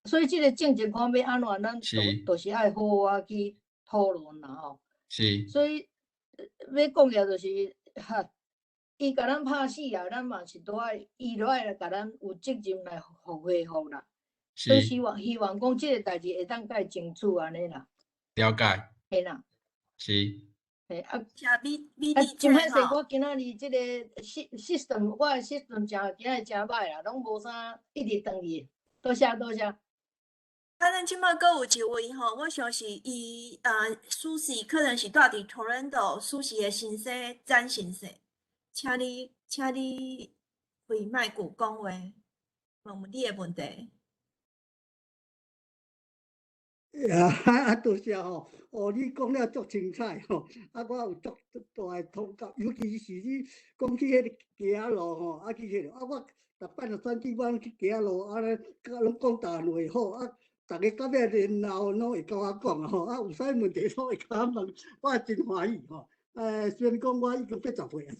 所以這个政策看欲按怎，咱就是愛好好去討論啦吼。所以欲講起來就是哈，伊共咱拍死啊，咱嘛是都愛，伊都愛來共咱有責任來恢復啦。所以希望講這个代誌會當共伊爭取按呢啦。了解。嘿啦。嘿啊。謝美美啊，麗真歹勢，我今仔日這个 system，我的 system 誠今仔日誠歹啦，攏無啥一直斷去。多謝多謝。啊，咱這馬閣有一位吼，我想是伊蘇軾可能是蹛佇 Toronto 蘇軾的先生詹先生，請你開麥克講話，問問你的問題。啊，多謝吼！哦，你講了足精彩吼！啊，我有足大的同感，尤其是你講起彼个街仔路吼，啊去彼个，啊我逐擺若選舉，我攏去街仔路，啊咧，佮攏講台灣話好，啊，逐家到尾然後攏會共我講啊吼，啊有啥物問題攏會共我問，我也真歡喜吼。雖然講我已經80歲啊，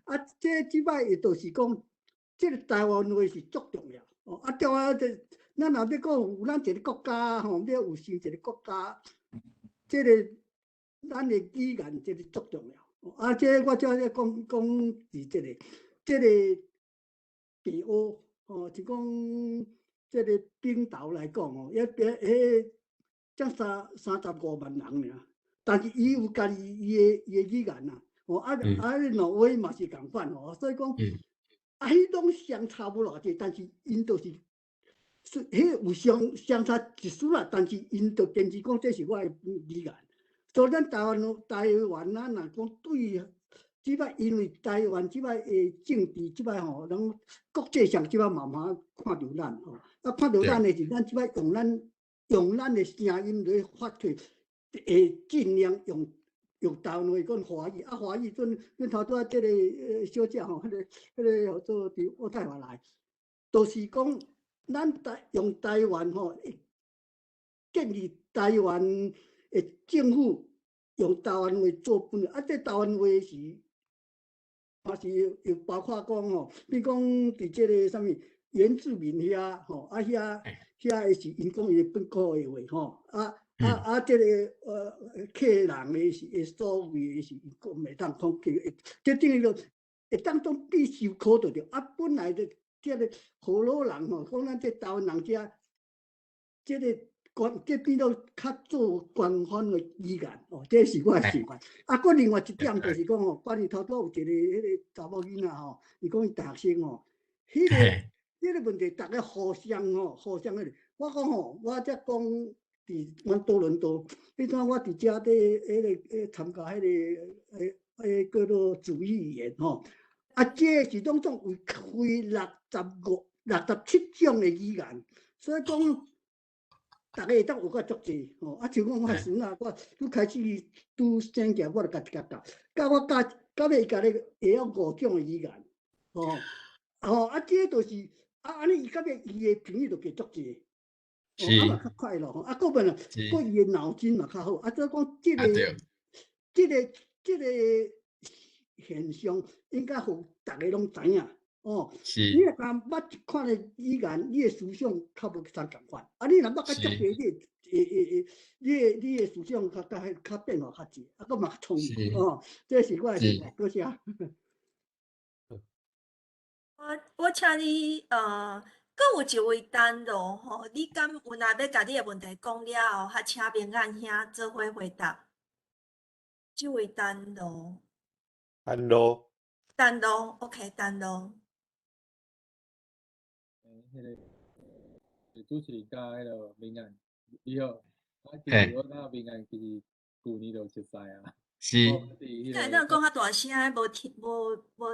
啊，這擺伊就是講，這个台灣話是足重要，哦，啊，對啊，這。咱若欲講有咱一个國家吼，欲有成一个國家，這个咱的語言這个足重要。啊，這我才咧講講是這个北歐吼，就講這个冰島來講吼，彼彼彼才35万人爾，但是伊有家己伊的語言啊，吼啊啊，挪威嘛是仝款吼，所以講啊，彼攏相差無偌濟，但是𪜶就是，彼有相差一絲啦，但是𪜶就堅持講這是我的語言。所以咱台灣咱若講對這擺，因為台灣這擺的政治這擺吼，攏國際上這擺慢慢看著咱吼，啊看著咱的是咱這擺用咱的聲音來發出，會盡量用台灣話講華語，啊華語陣阮頭拄仔這个小姐吼，彼个叫做佇渥太華來，就是講咱用台灣吼，建議台灣的政府用台灣話做本，啊這台灣話是，嘛是又包括講吼，比如講佇這个啥物原住民遐吼，啊遐是𪜶講伊本土的話吼，啊啊啊！這个客人的是會所謂的是𪜶講袂當講客，這等於講會當當必修課就對。啊，本來的這个河洛人吼，講咱這台灣人遮，這个官這變做較做官方的語言哦，這是我的想法。啊，閣另外一點就是講吼，關於頭拄有一个彼个查某囡仔吼，伊講伊大學生吼，彼个問題，逐家互相吼，互相彼个，我講吼，我才講佇阮多倫多，彼陣我佇遮佇彼个參加彼个叫做主語言吼，啊，這是攏總有開65、67種的語言，所以講，逐家會當學較足濟吼。啊，像講我的孫仔，我拄開始拄生起來，我就家己共教，教我教到尾伊家己會曉五種的語言，吼，吼，啊，這就是啊，按呢伊到尾伊的朋友就加足濟。哦，啊嘛較快樂吼，啊，閣問啊，閣伊的腦筋嘛較好，啊，所以講這個現象應該予逐家攏知影，哦。你若敢捌一款的語言，你的思想較無相仝款，啊，你若捌較足濟，你會會會你的思想較變化較濟，啊，閣嘛較聰明，哦，這是我的想法，多謝。我請你閣有一位陳羅吼，你敢有若欲共你的問題講了後，較請明眼兄做伙回答。這位陳羅。陳羅。陳羅，OK，陳羅。彼个主持人佮彼个明眼，你好。啊，其實我佮明眼其實舊年就熟似啊。你會當講較大聲，無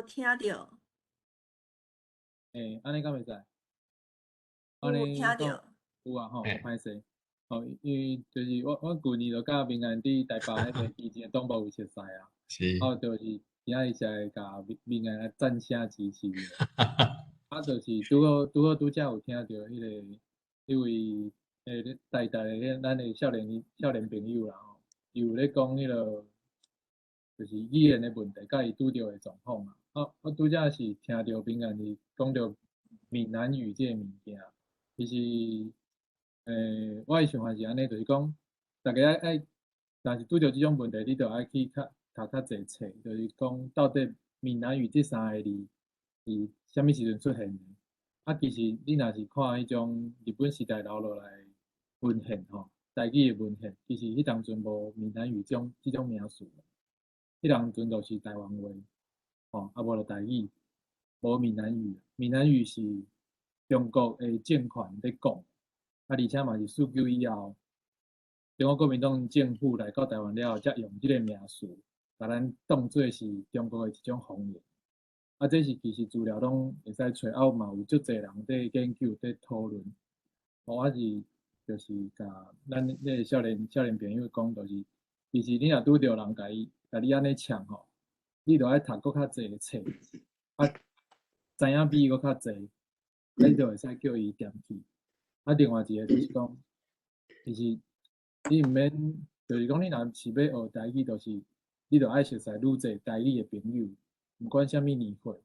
聽著。欸，按呢敢會使？有聽著。有啊吼，歹勢。吼，因為就是我舊年就佮明眼佇台北彼个基進的黨部有熟似啊。啊，就是今仔日才會共明眼來讚聲支持。啊，就是拄好拄才有聽著彼位台大的咱的少年朋友啦吼，伊有咧講彼个就是語言的問題，佮伊拄著的狀況嘛。啊，我拄才是聽著明眼伊講著閩南語這个物件，其實，我的想法是按呢，就是講，逐家愛，若是拄著這種問題，你就愛去較讀較濟冊，就是講到底閩南語這三个字是啥物時陣出現的？啊，其實你若是看彼種日本時代留落來文獻吼，台語的文獻，其實彼當陣無閩南語這種名詞，彼當陣就是台灣話，吼，啊無就台語，無閩南語。閩南語是中國的政權咧講，啊，而且嘛是49以後，中國國民黨政府來到台灣了後，才用這个名詞，共咱當做是中國的一種方言。啊，這是其實資料攏會使揣，啊，嘛有足濟人佇研究、佇討論。我是就是共咱那个少年朋友講，就是其實你若拄著人共你按呢嗆吼，你著愛讀閣較濟冊，啊，知影比伊閣較濟，你就會使叫伊恬去。啊，另外一个就是講，其實你毋免，就是講你若是欲學台語，就是你著愛熟似愈濟台語的朋友，毋管啥物年歲，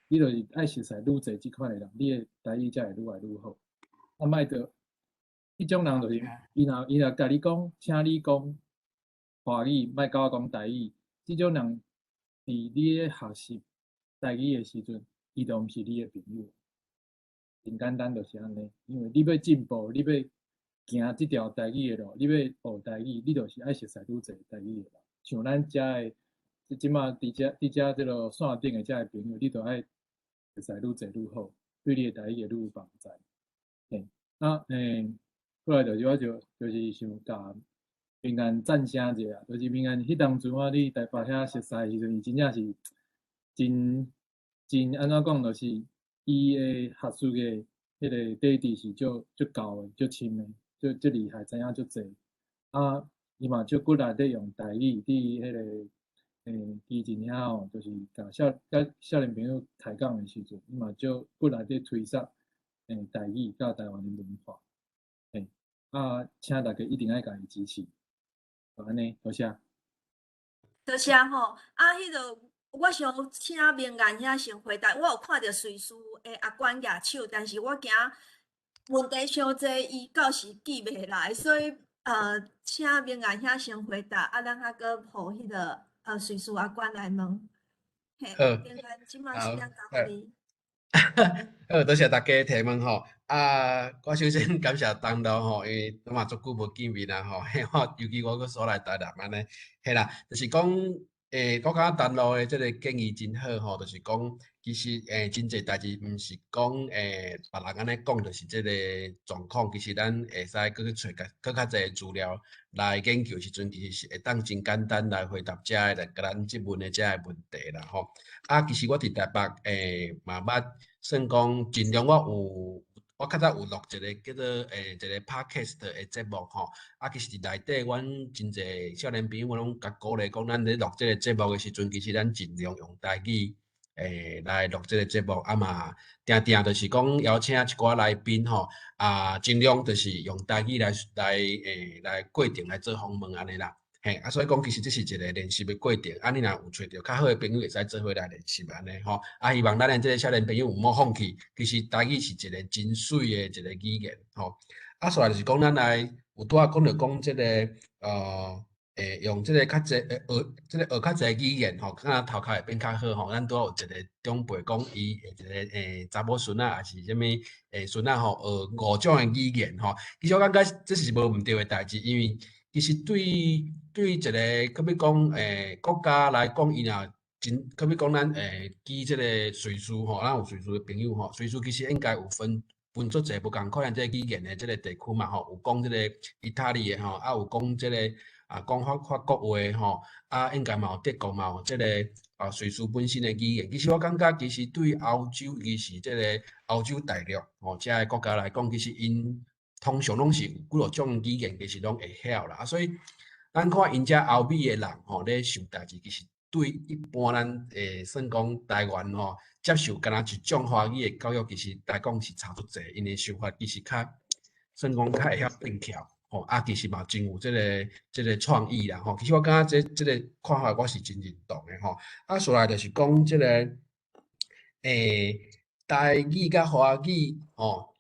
你就是愛熟似愈濟這款的人，你的台語才會愈來愈好。啊，莫著，彼種人就是，伊若共你講，請你講華語，莫共我講台語，這種人佇你咧學習台語的時陣，伊就毋是你的朋友。真簡單就是按呢，因為你欲進步，你欲行這條台語的路，你欲學台語，你就是愛熟似愈濟台語的人。像咱遮的，這馬佇遮這个線頂的遮的朋友，你都愛熟似愈濟愈好，對你的台語會愈有幫助。嘿，啊，過來就是我就是想共明安讚聲一下，就是明安彼當陣我佇台北遐熟似的時陣，伊真正是真真按怎講，就是伊的學術的彼个底底是足足厚的、足深的、足足厲害，知影足濟。啊，伊嘛足骨力咧用台語佇彼个基進遐吼，就是共少年朋友開講的時陣，伊嘛足骨力咧推捒台語佮台灣的文化。嘿，啊，請大家一定愛共伊支持。就按呢，多謝。多謝吼，啊，彼个我想請明安兄先回答，我有看著瑞士的阿關舉手，但是我驚問題傷濟，伊到時記袂來，所以請明安兄先回答，啊，咱還閣予彼个瑞士阿關來問。嘿，明安，這馬時間交予你。好，多謝大家提問吼。啊，我首先感謝東路吼，因為嘛足久無見面啊吼，嘿，我尤其我閣煞來台南按呢，嘿啦，就是講，我感覺東路的這个建議真好吼，就是講其實真濟代誌毋是講別人按呢講，就是這个狀況，其實咱會使閣去揣較閣較濟資料來研究時陣，其實是會當真簡單來回答遮个來共咱質問的遮个問題啦吼。啊，其實我佇台北嘛捌算講盡量我有。我較早有錄一个叫做一个 podcast 的節目吼，啊，其實佇內底，阮真濟少年朋友，我攏共鼓勵講，咱咧錄這个節目的時陣，其實咱盡量用台語來錄這个節目，啊嘛，定定就是講邀請一寡來賓吼，啊，盡量就是用台語來過程來做訪問按呢啦。嘿，啊，所以講其實這是一个練習的過程，啊，你若有揣著較好的朋友，會使做伙來練習按呢吼。啊，希望咱的這个少年朋友毋好放棄，其實台語是一个真媠的一个語言吼。啊，煞來就是講咱來有拄仔講著講這个用這个較濟學這个學較濟語言吼，敢若頭殼會變較好吼。咱拄仔有一个長輩講，伊的一个查某孫仔，抑是啥物孫仔吼，學五種的語言吼。其實我感覺這是無毋對的代誌，因為其實對一个，好比講國家來講，伊若真，好比講咱舉這个瑞士吼，咱有瑞士的朋友吼，瑞士其實應該有分足濟無仝款的這个語言的這个地區嘛吼，有講這个意大利的吼，啊有講這个啊講法國話吼，啊應該嘛有德國嘛有這个啊瑞士本身的語言。其實我感覺，其實對歐洲，尤其是這个歐洲大陸吼，遮个國家來講，其實𪜶通常攏是有幾落種語言，其實攏會曉啦。啊，所以咱看𪜶遮歐美的人吼，咧想代誌，其實對一般咱算講台灣吼，接受敢若一種華語的教育，其實來講是差足濟。𪜶的想法其實較算講較會曉變巧吼，啊，其實嘛真有這个創意啦吼。其實我感覺這個看法我是真認同的吼。啊，煞來就是講這個台語佮華語吼，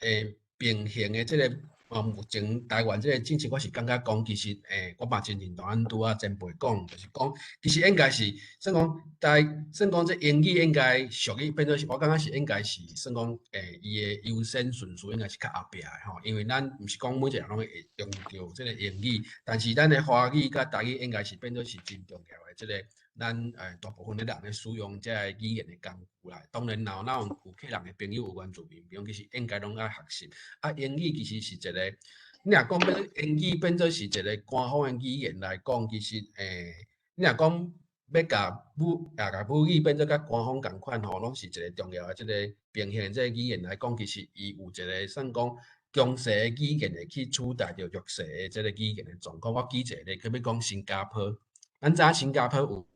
並行的這个。啊，目前台灣這个政策，我是感覺講，其實我嘛真認同咱拄仔前輩講，就是講，其實應該是算講台，算講這英語應該屬於變做是，我感覺是應該是算講伊的優先順序應該是較後壁的吼，因為咱毋是講每一個人攏會用著這个英語，但是咱的華語佮台語應該是變做是真重要的這个咱大部分的人咧使用這个語言的工具啦。當然，若有有客人的朋友有原住民朋友，其實應該攏愛學習。啊，英語其實是一个，你若講變英語變做是一个官方的語言來講，其實你若講欲共母語變做佮官方仝款吼，攏是一个重要的這个平行這个語言來講，其實伊有一个算講強勢的語言會去取代著弱勢的這个語言的狀況。我舉一個例，比如講新加坡，咱知影新加坡有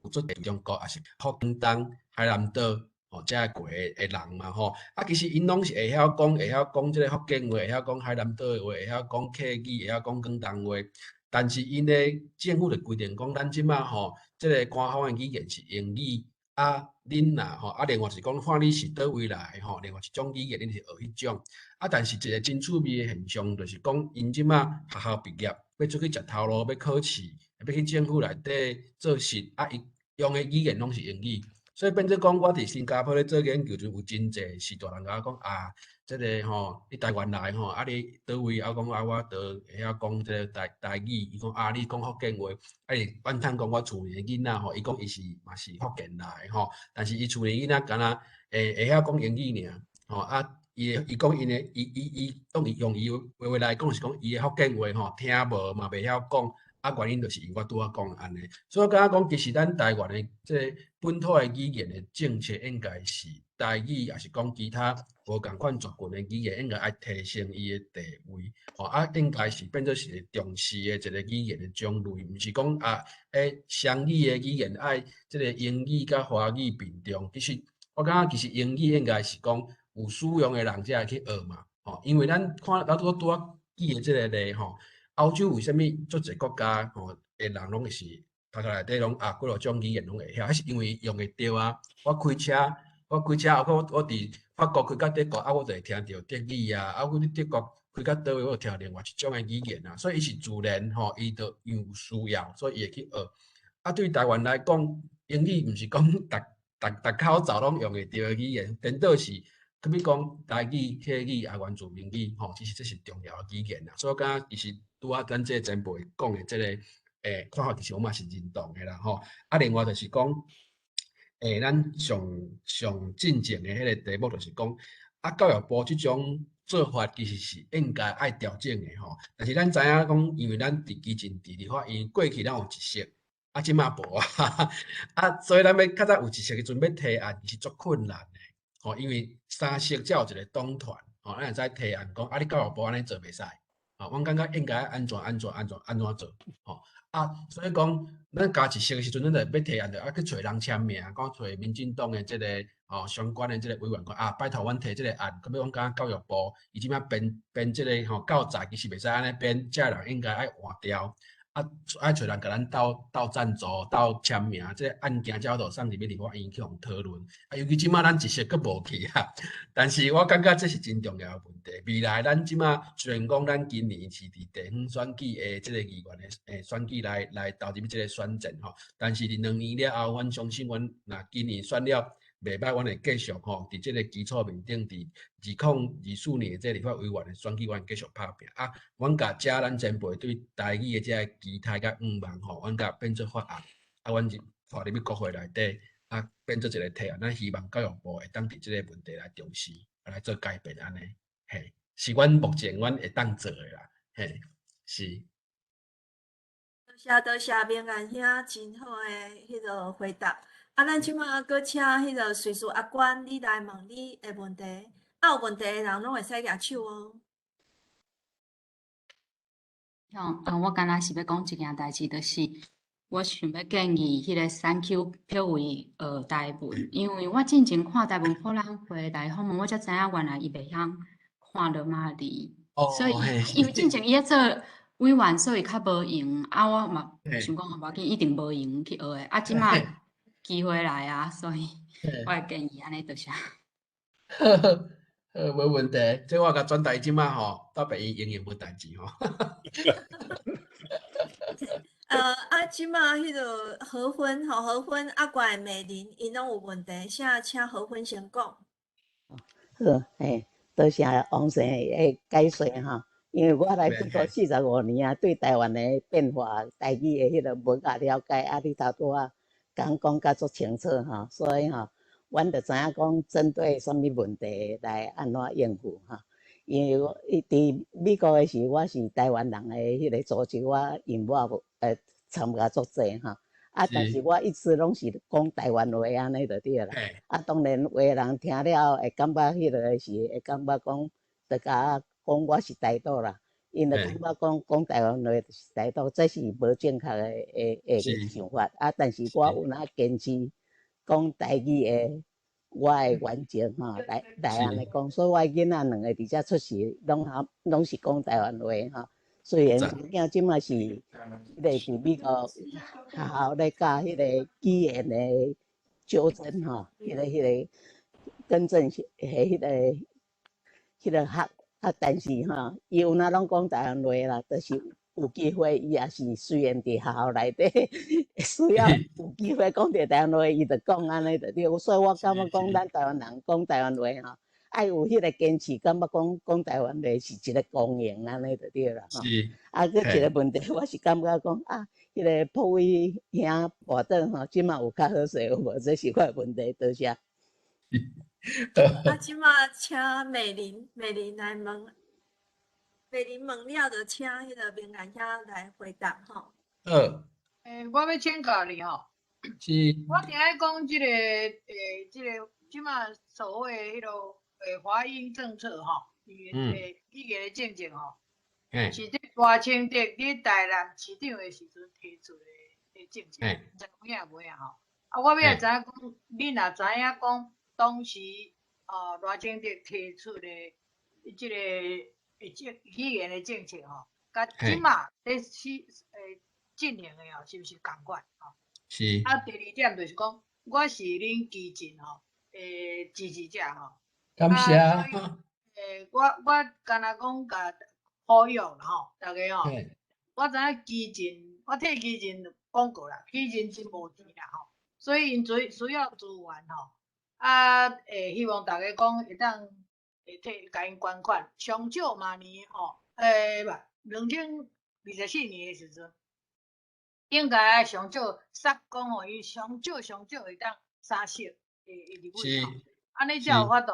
足濟中國，抑是福建東、海南島吼，遮過的人嘛吼。啊，其實𪜶攏是會曉講這个福建話，會曉講海南島的話，會曉講客語，會曉講廣東話。但是𪜶的政府就規定講，咱這馬吼，這个官方的語言是英語。啊，恁若吼，啊，另外是講看你是佗位來吼，另外一種語言，恁是學彼種。啊，但是一个真趣味的現象，就是講𪜶這馬學校畢業，欲出去食頭路，欲考試，欲去政府內底做事，啊，伊用的語言攏是英語。所以變做講，我佇新加坡咧做研究陣，有真濟是大人共我講啊，這個吼，你台灣來吼，啊你佗位啊講啊，我著會曉講這個台語，伊講啊，你講福建話，啊伊怨嘆講我厝裡的囡仔吼，伊講伊是嘛是福建來的吼，但是伊厝裡囡仔敢若會曉講英語爾，吼啊，伊伊講𪜶的，伊伊伊當伊用伊話話來講是講伊的福建話吼，聽無嘛袂曉講。啊，原因就是因為我拄仔講的按呢，所以我感覺講，其實咱台灣的這個本土的語言的政策，應該是台語，抑是講其他無仝款族群的語言，應該愛提升伊的地位，吼啊，應該是變做是重視的一個語言的種類，毋是講啊，雙語的語言愛這個英語佮華語並重。其實我感覺，其實英語應該是講有使用的人才會去學嘛，吼，因為咱看咱拄仔舉的這個例吼。歐洲為啥物足濟國家吼的人攏是讀冊內底攏啊幾落種語言攏會曉？彼是因為用會著啊。我開車，我開車，我我佇法國開到德國啊，我就會聽著德語啊。啊，我佇德國開到佗位，我就聽另外一種的語言啊。所以伊是自然吼，伊就因為有需要，所以伊會去學。啊，對台灣來講，英語毋是講逐逐逐口罩攏用會著的語言，顛倒是。比如講台語、客語啊、原住民語，吼，其實這是重要的語言啦。所以我感覺其實拄仔咱這個前輩講的這個，看法，其實我嘛是認同的啦，吼。啊，另外就是講，咱上上進前的彼個題目就是講，啊，教育部這種做法其實是應該愛調整的，吼。但是咱知影講，因為咱佇基進佇立法院過去咱有一席，啊，這馬無啊，啊，所以咱欲較早有一席的時陣欲提案是足困難的。吼，因為三席才有一個黨團，吼，咱會使提案講，啊，你教育部按呢做袂使，吼，阮感覺應該按怎按怎按怎按怎做，吼，啊，所以講，咱加一席的時陣，咱就欲提案，就愛去揣人簽名，講揣民進黨的這個吼相關的這個委員講，啊，拜託阮提這個案，閣欲阮感覺教育部伊這馬編編這個吼教材，其實袂使按呢編，這個人應該愛換掉。啊，愛揣人共咱鬥鬥贊助、鬥簽名，這個案件才有法度送入去立法院去予討論。啊，尤其這馬咱一席閣無去啊。但是我感覺這是真重要的問題。未來咱這馬雖然講咱今年是佇地方選舉的這個議員的選舉來投入這個選戰吼，但是佇2年了後，阮相信阮若今年選了袂歹，阮會繼續吼，佇這個基礎面頂，佇2024年這個立法委員的選舉，阮繼續拍拼。啊，阮共遮咱前輩對台語的這個期待佮願望吼，阮共變做法案，啊，阮就帶入去國會內底，啊，變做一個提案。咱希望教育部會當佇這個問題來重視，來做改變按呢，嘿，是阮目前阮會當做的啦，嘿，是。多謝多謝明安兄真好的彼個回答。啊，咱這馬閣請彼個瑞士阿關，你來問你的問題。啊，有問題的人攏會使舉手哦。啊，我敢若是欲講一件代誌，就是我想欲建議彼個選區票位學台文，因為我進前看台文博覽會來訪問，我才知影原來伊袂曉看羅馬字，所以因為進前伊咧做委員，所以較無閒。啊，我嘛想講無要緊，一定無閒去學的。啊，這馬機會來啊，所以我會建議按呢多謝。好，無問題。這我共轉達這馬吼，到病院營養無代誌吼。啊，這馬彼個何芬吼，何芬啊，怪美玲，𪜶攏有問題，請請何芬先講。好，嘿，多謝王生的解說吼。因為我來美國45年啊，對台灣的變化、台語的彼個文化了解，啊，你頭拄仔講講甲足清楚吼，所以吼，阮就知影講針對啥物問題來按怎應付吼。因為我佇美國的時，我是台灣人的彼個組織，我因我無參加足濟吼。啊，但是我一直攏是講台灣話按呢就對啦。啊，當然有的人聽了會感覺彼個是會感覺講，就共我講我是台獨啦，𪜶就感覺講講台灣話就是台獨，這是無正確的想法。啊，但是我有哪堅持講台語的，我的原則吼，來按呢講，所以我的囡仔兩个佇遮出世，攏是講台灣話吼。雖然查某囝這馬是彼個佇美國學校咧教彼個語言的糾正吼，彼個更正是彼個學。啊，但是吼，伊有哪攏講台灣話啦，就是有機會，伊也是雖然佇學校內底需要有機會講著台灣話，伊就講按呢就對。所以我感覺講咱台灣人講台灣話吼，愛有彼個堅持，感覺講講台灣話是一個光榮按呢就對啦。是。啊，閣一個問題，我是感覺講啊，彼個柏惟兄跋倒吼，這馬有較好勢有無？這是我的問題，多謝。啊，這馬請美玲，美玲來問。美玲問了，就請彼個明蘭兄來回答吼。好。我欲請教你吼。是。我聽愛講這個，這個這馬所謂彼個華英政策吼，語言的政策吼，是佇賴清德佇台南市長的時陣提出的政策，毋知有影無影吼？啊，我欲來知影講，你若知影講當時賴清德提出的這個語言的政策吼，佮這馬咧是進行的吼，是毋是仝款吼？是。啊，第二點就是講，我是恁基進吼支持者吼。感謝。我敢若講共呼籲啦吼，大家吼，我知影基進，我替基進講過啦，基進真無錢啦吼，所以𪜶需要資源吼，啊，希望大家講會當會替共𪜶捐款，上少嘛年吼，毋，2024年的時陣，應該上少殺講吼，伊上少上少會當3席的立委吼，按呢才有法度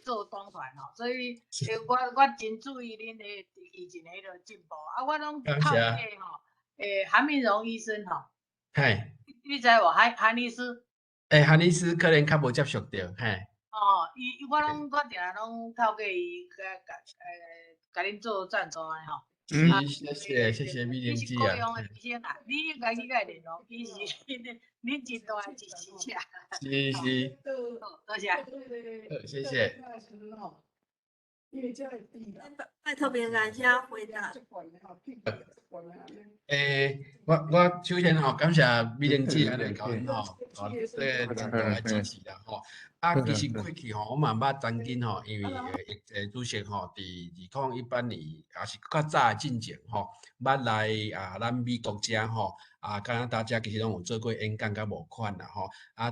做黨團吼，所以我真注意恁的以前的彼個進步，啊，我攏透過吼，韓明榮醫生吼，你知無？韓醫師？韓醫師可能較無接觸著，嘿。哦，伊我攏我定定攏透過伊共恁做贊助的吼。是，謝謝謝謝美玲姐啊。你是高雄的醫生啊，你應該去共伊聯絡，伊是恁真大的支持者。是是。好，多謝。好，謝謝。拜託明蘭兄回答。我首先吼感謝美玲姐按呢共阮吼，這個真大的支持啦吼。啊，其實過去吼，我嘛捌曾經吼，因為主席吼，佇2018年，也是較早的進前吼，捌來啊，咱美國遮吼，啊，加拿大遮其實攏有做過演講佮募款啦吼。啊，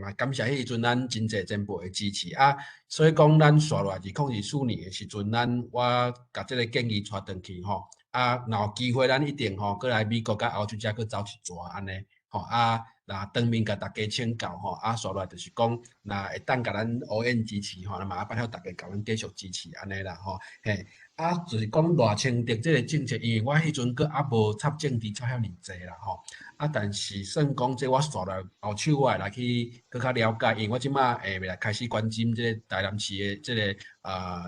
嘛感謝彼時陣咱真濟前輩的支持啊，所以講咱紲落來2024年的時陣，咱我共這個建議帶轉去吼，啊，若有機會咱一定吼，閣來美國佮歐洲遮閣走一逝按呢，吼啊。若當面共大家請教吼，啊，紲落來就是講，若會當共咱烏煙支持吼，嘛拜託大家共阮繼續支持按呢啦吼，嘿，啊，就是講賴清德這個政策，因為我彼陣閣猶無插政治插遐爾濟啦吼，啊，但是算講這我紲來後手我會來去閣較了解，因為我這馬會來開始關心這個台南市的這個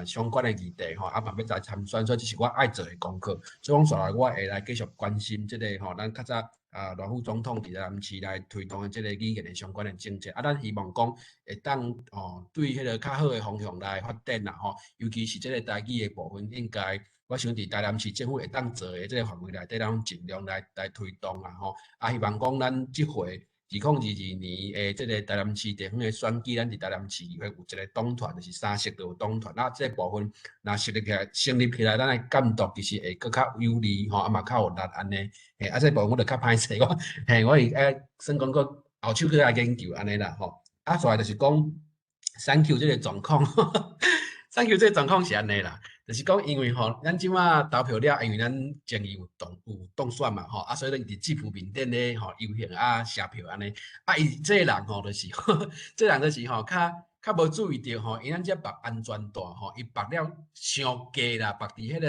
相關的議題吼，啊嘛欲來參選，所以這是我愛做的功課，所以講紲來我會來繼續關心這個吼，咱較早。啊，賴副總統佇台南市來推動的這個語言的相關的政策，啊，咱希望講會當哦，對彼個較好的方向來發展啦吼，尤其是這個台語的部分，應該我想佇台南市政府會當做的這個範圍內底，咱攏盡量來推動啦吼。啊，希望講咱這回2022年的這個台南市地方的選舉，咱佇台南市議會有一個黨團，就是三席都有黨團，啊，這個部分若成立起來，成立起來，咱的監督其實會閣較有利吼，啊嘛較有力按呢。嘿，啊，這部分我就較歹勢，我嘿，我會愛算講閣後手閣來研究按呢啦吼。啊，紲來就是講選區這個狀況，選區這個狀況是按呢啦，就是講因為吼，咱這馬投票了，因為咱前日有當選嘛吼，啊，所以咱佇制服面頂咧吼遊行啊寫票按呢，啊，伊這個人吼就是，這個人就是吼較無注意著吼，因咱這縛安全帶吼，伊縛了傷低啦，縛佇彼個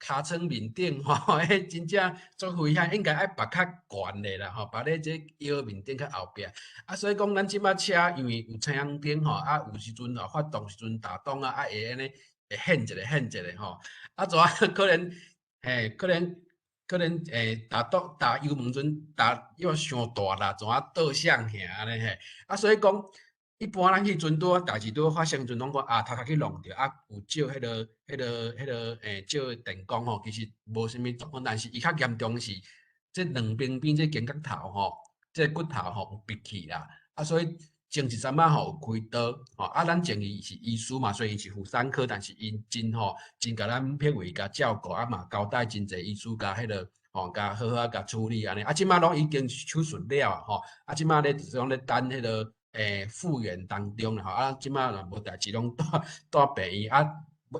尻川面頂吼，彼真正足危險，應該愛縛較懸的啦吼，縛咧這腰面頂較後壁。啊，所以講咱這馬車因為有青紅燈吼，啊有時陣吼發動時陣打擋啊，啊會按呢會掀一下掀一下吼，啊怎啊可能嘿可能可能會踏擋踏油門陣踏因為傷大啦，怎啊倒向去按呢嘿，啊所以講。一般咱彼陣拄仔代誌拄仔發生陣，攏講啊頭殼去弄著，啊有照彼個、彼個、彼個照電光吼，其實無啥物狀況，但是伊較嚴重是這兩邊邊這肩胛頭吼，這個骨頭吼有拔去啦，啊所以前一阵仔吼有开刀吼，啊，咱前伊是医师嘛，虽然伊是妇产科，但是𪜶真吼真共咱撇位共照顾，啊嘛交代真济医师共彼个吼，共好好啊共处理按呢。啊，这马拢已经手术了啊吼，啊，这马咧就是讲咧等彼个复原当中啦吼，啊，这马若无代志拢蹛蹛病院啊。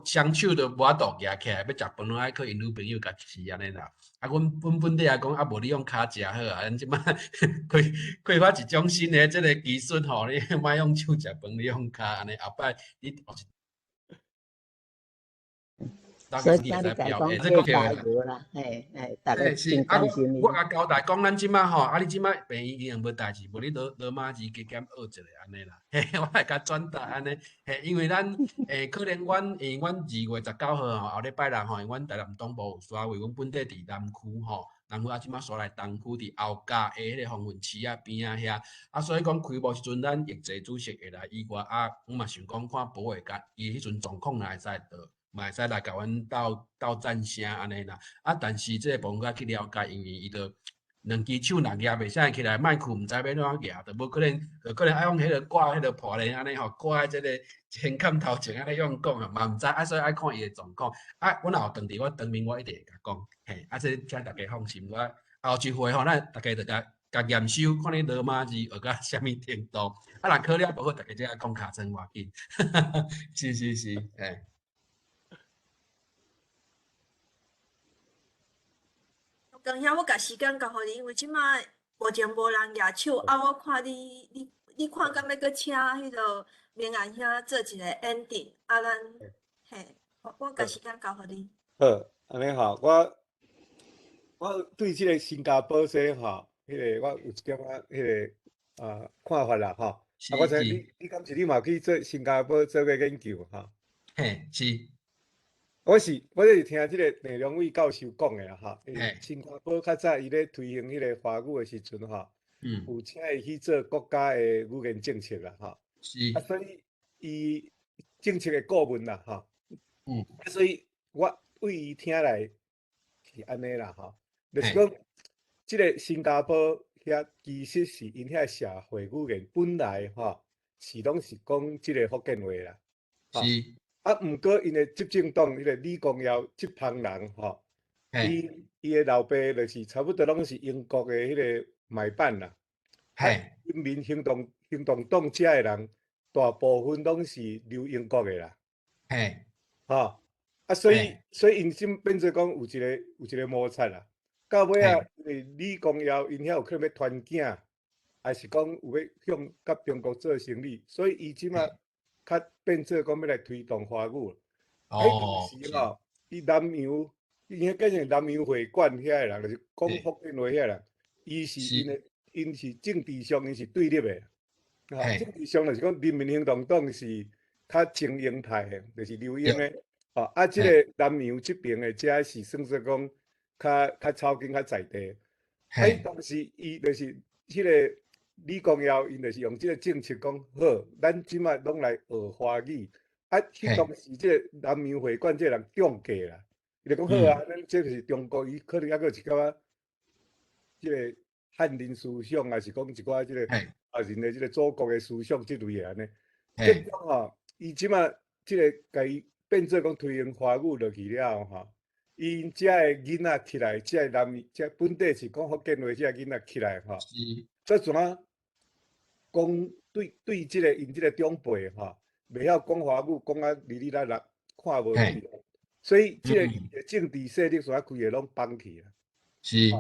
双手都无法度举起来，欲食饭拢爱靠𪜶女朋友共饲按呢啦。啊，阮本底也讲啊，无你用跤食好啊，咱这马开开发一种新的这个技术吼，你莫用手食饭，你用跤按呢，后摆你所以请你共讲这加油啦，嘿，嘿，逐家真关心你。我共交代讲，咱这马吼，啊，你这马病院已经无代志，无你罗罗马字加减学一下按呢啦。嘿，我会共转达按呢，嘿，因为咱可能阮因为阮2月19号吼，后礼拜六吼，因为阮台南东部有徙位，阮本底伫南区吼，南区啊，这马徙来东区伫后甲的彼个芳园市仔边仔遐，啊，所以讲开幕时阵，咱易济主席会来以外，啊，阮嘛想讲看保会共伊彼阵状况若会使到。嘛会使来共阮斗斗赞声按呢啦，啊，但是这个部分我去了解，因为伊著两支手若举袂使起来，麦克毋知欲按怎举，著无可能，著可能爱用彼个挂彼个破链按呢吼，挂佇这个肩坎头前按呢用讲啊，嘛毋知，啊，所以爱看伊的状况。啊，阮若有当伫我当面，我一定会共讲，嘿，啊，这请大家放心，我后一回吼，咱逐家著共共验收，看你罗马字学到啥物程度。啊，若考了无好，逐家才讲尻川无要紧。是是是，嘿。刚遐我共时间交予你，因为这马目前无人举手，啊，我看你你你看敢欲阁请彼个明安兄做一个 ending，啊，咱嘿，我我共时间交予你。好，按呢吼，我我对这个新加坡这吼，彼个我有一点仔彼个啊看法啦吼。啊，我知你你敢是你嘛去做新加坡做过研究吼？嘿，是。我是我是听这个郑良伟教授讲的啦吼，因为新加坡较早伊咧推行彼个华语的时阵吼，有请伊去做国家的语言政策啦吼，啊，所以伊政策的顾问啦吼，啊，所以我对伊听来是按呢啦吼，就是讲这个新加坡遐其实是𪜶遐社会语言本来吼是拢是讲这个福建话啦，啊，毋过𪜶的执政党，彼个李光耀这帮人吼，伊伊的老爸就是差不多拢是英国的彼个买办啦。人民行动行动党遮的人，大部分拢是留英国的啦。吼，啊，所以所以𪜶先变做讲有一个有一个摩擦啦。到尾仔，因为李光耀𪜶遐有可能欲传囝，抑是讲有欲向佮中国做生意，所以伊这马。较变做讲欲来推动华语。彼当时吼，伊南洋，伊遐变成南洋会馆遐个人，就是讲福建话遐人，伊是𪜶的，𪜶是政治上𪜶是对立的。政治上就是讲人民行动党是较精英派的，就是留英的。哦，啊，这个南洋这边的遮是算做讲较较草根、较在地。啊，伊当时伊就是彼个。李光耀𪜶就是用这个政策讲好，咱这马拢来学华语。啊，彼当时这个南洋会馆这个人中计啦，伊就讲好啊，咱这就是中国，伊可能犹阁有一寡这个汉人思想，抑是讲一寡这个啊人的这个祖国的思想这类的按呢。结果吼，伊这马这个共伊变做讲推行华语落去了后吼，𪜶遮的囡仔起来，遮的南遮本地是讲福建话，遮囡仔起来吼，这怎啊？讲对对，这个𪜶这个长辈吼，袂晓讲华语，讲啊哩哩啦啦，看无起，所以这个政治势力所规个拢崩去啦。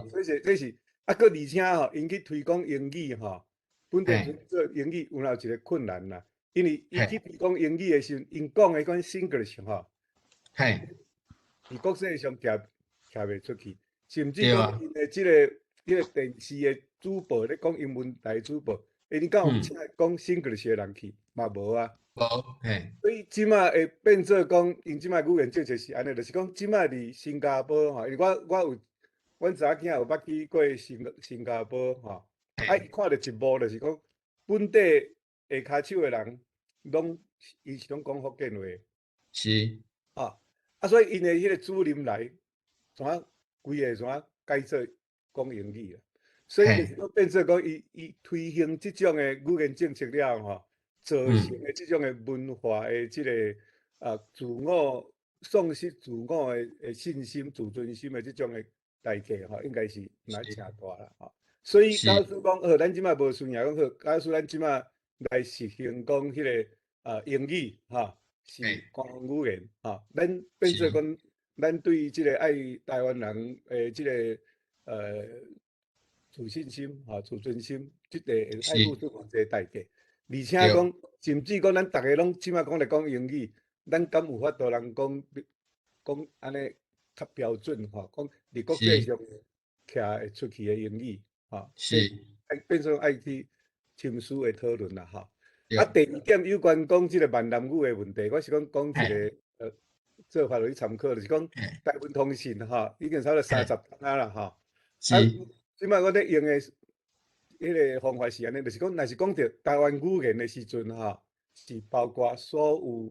所以是这是啊，阁而且吼，𪜶去推广英语吼，本地做英语有有一个困难啦，因为伊去推广英语的时阵，𪜶讲的款 Singlish 吼，伫国际上徛徛袂出去，甚至讲𪜶的这个这个电视的主播咧讲英文台主播。欸，你敢有请讲 Singlish 的人去？嘛无啊。无，嘿。所以这马会变做讲，𪜶这马语言政策是按呢，就是讲这马伫新加坡吼，因为我我有，阮查某囝有捌去过新新加坡吼，啊，伊看著一幕就是讲，本地下跤手的人，拢伊是拢讲福建话。啊，啊，所以𪜶的彼个主任来，怎啊规个怎啊改做讲英语啊？所以就是講變做講，伊推行這種的語言政策了吼，造成的這種的文化的這個自我喪失自我的信心、自尊心的這種的代價吼，應該是若誠大啦吼。所以假使講好，咱這擺無需要講好，假使咱這擺來實行講彼個英語吼，是官方語言吼，咱變做講，咱對這個愛台灣人的這個自信心吼、自尊心，這個會愛付出偌濟代價。而且講，甚至講咱逐个攏這擺講來講英語，咱敢有法度人講講按呢較標準吼？講佇國際上徛會出去的英語吼，愛變做愛去深思的討論啦吼。啊，第二點有關講這個閩南語的問題，我是講講一個做法去參考，就是講台灣通信吼，已經差不多30冬仔啦吼。啊，這擺我咧用的彼個方法是按呢，就是講，若是講著台灣語言的時陣吼，是包括所有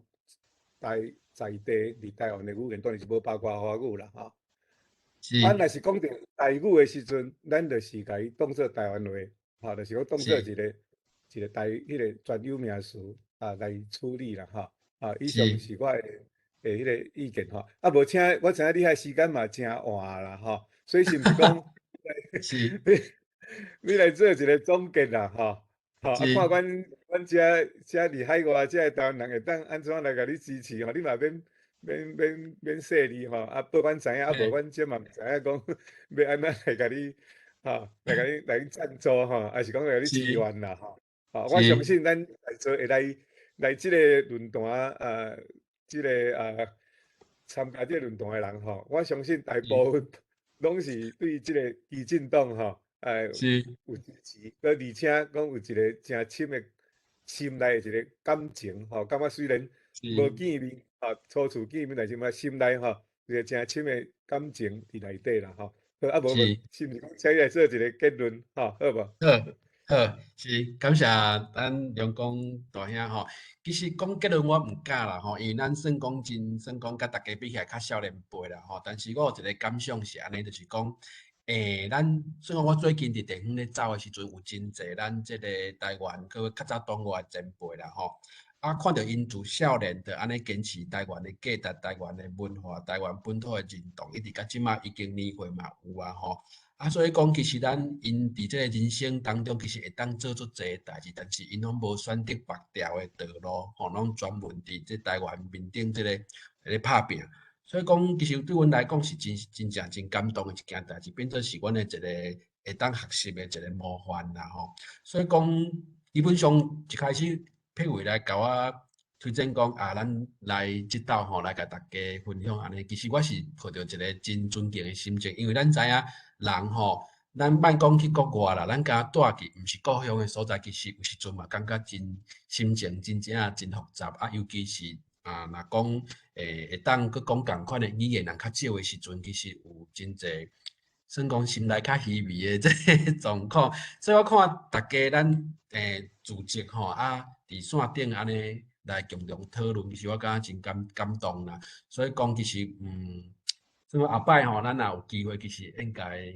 台在地佇台灣的語言，當然是無包括華語啦吼。啊，若是講著台語的時陣，咱就是共伊當做台灣話，吼，就是講當做一個台彼個專有名詞啊來處理啦吼。啊，以上是我的彼個意見吼。啊，無請我知影你遐時間嘛誠晏啦吼，所以是毋是講？你來做一個總結啦，吼，吼，啊，看阮遮遮佇海外遮的台灣人會當按怎來共你支持吼？你嘛免免免免細膩吼，啊，報阮知影，啊，無阮這嘛毋知影講欲按怎來共你，吼，來共你來贊助吼，還是講來共你支援啦，吼，吼，我相信咱在座會來來這個論壇啊，這個啊參加這個論壇的人吼，我相信大部分攏是對這個基進黨吼，有支持，閣而且講有一個誠深的心內的一個感情吼，感覺雖然無見面，吼，初次見面，但是嘛心內吼一個誠深的感情佇內底啦吼。好，啊無無，是毋是講請你來做一個結論，吼，好無？好，好，是感謝咱梁公大兄吼。其實講結論我毋敢啦吼，因為咱算講真，算講佮大家比起來較少年輩啦吼。但是我有一個感想是按呢，就是講，咱算講我最近佇地方咧走的時陣，有真濟咱這個台灣閣較早當我的前輩啦吼。啊，看著𪜶自少年就按呢堅持台灣的價值、台灣的文化、台灣本土的認同，一直到這馬已經年歲嘛有啊吼。啊，所以講其實咱𪜶佇這個人生當中，其實會當做足濟代誌，但是𪜶攏無選擇別條的道路，吼，攏專門佇這台灣面頂這個咧拍拚。所以講，其實對阮來講是真真正真感動的一件代誌，變做是阮的一個會當學習的一個模範啦吼。所以講，基本上一開始佩偉來共我推薦講啊，咱來這鬥吼，來共大家分享按呢。其實我是抱著一個真尊敬的心情，因為咱知影人吼，咱莫講去國外啦，咱敢蹛去毋是故鄉的所在，其實有時陣嘛感覺真心情真正真複雜啊，尤其是啊，若講會當閣講仝款的語言人較少的時陣，其實有真濟算講心內較虛微的這個狀況。所以我看大家咱組織吼啊，佇線頂按呢來共同討論，其實我感覺真感動啦。所以講其實算講後擺吼，咱若有機會，其實應該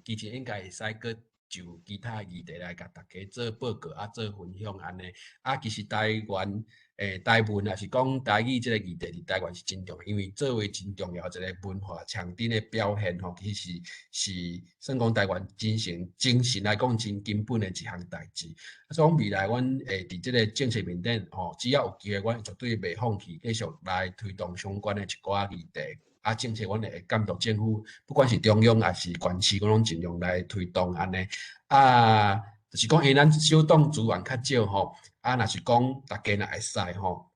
其實應該會使閣就其他議題來共大家做報告啊，做分享按呢。啊，其實台灣台文也是講台語這個議題，佇台灣是真重要，因為作為真重要一個文化象徵的表現吼，其實是算講台灣精神來講真根本的一項代誌。啊，所以講未來阮會佇這個政策面頂吼，只要有機會，阮絕對袂放棄，繼續來推動相關的一寡議題。啊，政策阮會監督政府，不管是中央抑是縣市，阮攏盡量來推動按呢。啊，就是講因為咱小黨資源較少吼，啊，若是講大家若會使吼，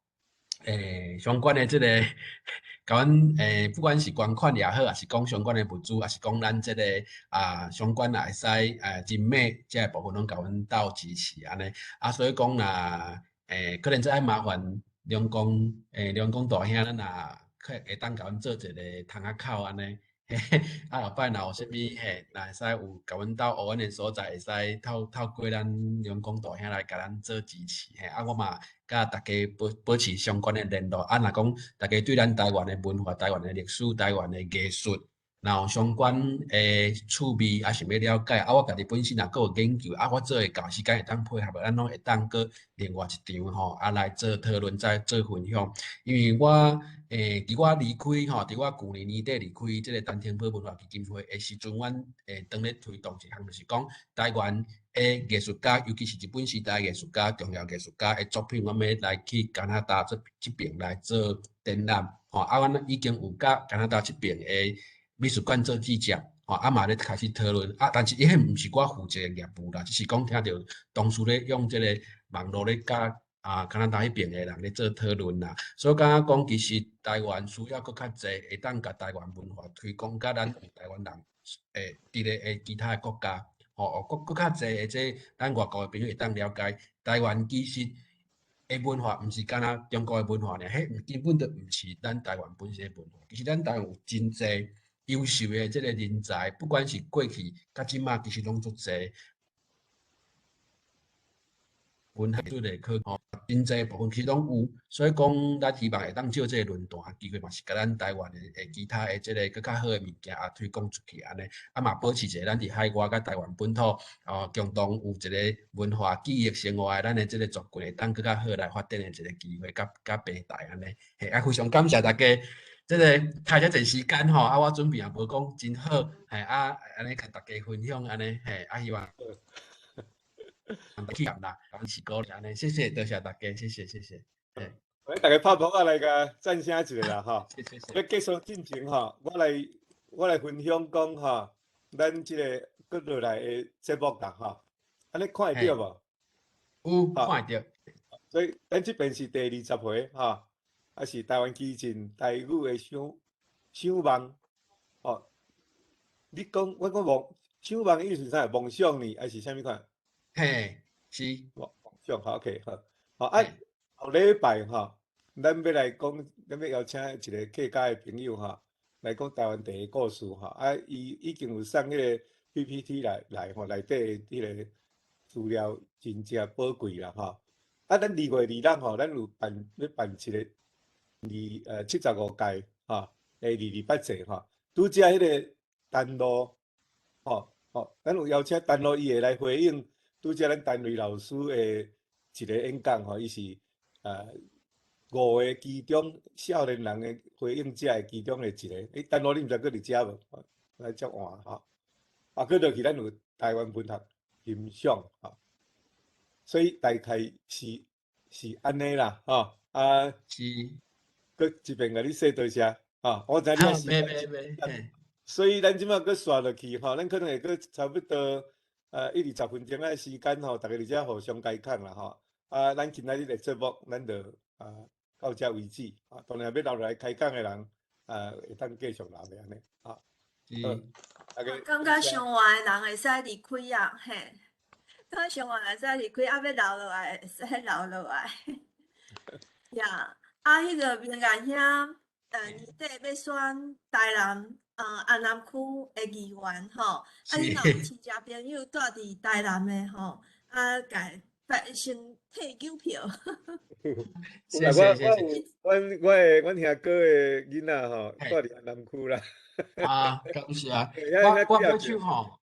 相關的這個，共阮不管是捐款也好，抑是講相關的物資，抑是講咱這個啊相關若會使人脈這個部分攏共阮鬥支持按呢。啊，所以講若可能這愛麻煩梁公大兄，咱若可會當共阮做一個窗仔口按呢，啊後擺若有啥物嘿，若會使有共阮鬥學阮的所在，會使透過咱梁公大兄來共咱做支持嘿。啊，我嘛佮大家保持相關的聯絡。啊，若講大家對咱台灣的文化、台灣的歷史、台灣的藝術，若有相关的趣味，啊想欲了解，啊我家己本身若阁有研究，啊我做会到时间会当配合，咱拢会当阁另外一场吼，啊来做讨论，再做分享。因为我伫我离开吼，伫我旧年年底离开这个陈澄波文化基金会的时阵，阮当咧推动一项，就是讲台湾的艺术家，尤其是日本时代艺术家、重要艺术家的作品，阮欲来去加拿大这爿来做展览，吼啊，阮已经有佮加拿大这爿的美术馆做记者，吼啊嘛咧开始讨论，啊，但是伊彼毋是我负责的业务啦，只是讲听著同事咧用这个网路咧佮加拿大彼爿的人咧做讨论啦，所以感觉讲其实台湾需要阁较济，会当共台湾文化推广，佮咱台湾人伫咧的其他的国家，吼，阁较济的这咱外国的朋友会当了解台湾其实的文化，毋是干焦中国的文化尔，彼根本就毋是咱台湾本身的文化。其实咱台湾有真济优秀的这个人才，不管是过去佮这马，其实拢足济。文学术的科吼，真济部分其实拢有，所以讲咱希望会当借这个论坛机会，嘛是共咱台湾的其他的这个阁较好的物件也推广出去按呢，啊嘛保持一个咱伫海外佮台湾本土哦，共同有一个文化记忆生活的咱的这个族群会当阁较好来发展的一个机会佮佮平台按呢，嘿，啊非常感谢大家这个开遮济时间吼，啊我准备也无讲真好，嘿啊按呢共大家分享按呢，嘿啊希望。啦，是鼓励按呢，谢谢，多谢大家，谢谢，谢谢。我大家拍噗仔来共赞声一下啦，吼。谢谢。欲结束进前吼，我来分享讲吼，咱这个阁落来的节目啦，吼，按呢看会著无？有，看会著。所以咱这边是第20回吼，啊是台湾基进台语的想想望，吼。你讲，我讲梦想望意思是啥？梦想呢，还是啥物款？嘿，是梦想，好，OK，好，好啊。后礼拜吼，咱欲来讲，咱欲邀请一个客家的朋友吼，来讲台湾地的故事吼。啊，伊已经有送彼个 PPT 来来吼，内底彼个资料真正宝贵啦吼。啊，咱2月2日吼，咱有办欲办一个75届吼的二二八节吼，拄才彼个陈露吼吼，咱有邀请陈露，伊会来回应拄才咱陈瑞老师的一个演讲吼，伊是五个其中少年人的回应者的其中的一个。欸，陈露你毋知阁伫遮无？来接换吼。啊，阁落去咱有台湾文学欣赏吼，所以大概是按呢啦，吼啊，是。阁这边共你说多谢，吼，我知你也是。袂袂袂。所以咱这马阁紲落去吼，咱可能会阁差不多一二十分钟的时间吼，大家伫遮互相开讲啦吼。啊，咱今仔日的节目，咱就到这为止。啊，当然欲留落来开讲的人，会当继续留咧按呢。啊，是。大家感觉上晚的人会使离开啊，嘿。感觉上晚会使离开，啊欲留落来会使留落来。呀，啊，彼个明彦兄，年底欲选台南安南区的议员吼，啊，你若有亲戚朋友蹛伫台南的吼，啊，共先退邮票。谢谢谢谢。阮兄哥的囡仔吼，蹛伫安南区啦。啊，感谢。我买手吼，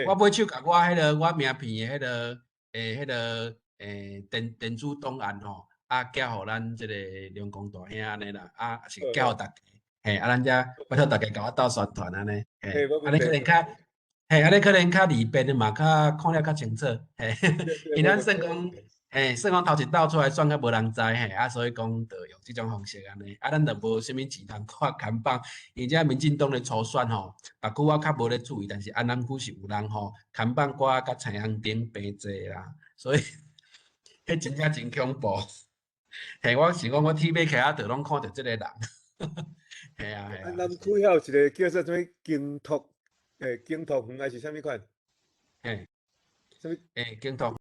我买手共我彼个我名片的彼个电子档案吼，啊，寄予咱这个龙光大兄按呢啦，啊，是寄予大家，嘿，啊，咱遮拜托大家共我斗宣传按呢，嘿，按呢可能较，嘿，按呢可能较利便的嘛，较看了较清楚，嘿，因咱算讲，嘿，算讲头一道出来选较无人知，嘿，啊，所以讲就用这种方式按呢，啊，咱就无啥物钱通看看板，因为这民进党咧初选吼，别区我较无咧注意，但是安南区是有人吼，看板挂佮彩虹灯平坐啦，所以，彼真正真恐怖。嘿，我是讲我铁马徛仔就拢看著这个人。嘿啊嘿啊。安南区遐有一个叫做啥物金托，金托园还是啥物款？嘿。啥物？金托。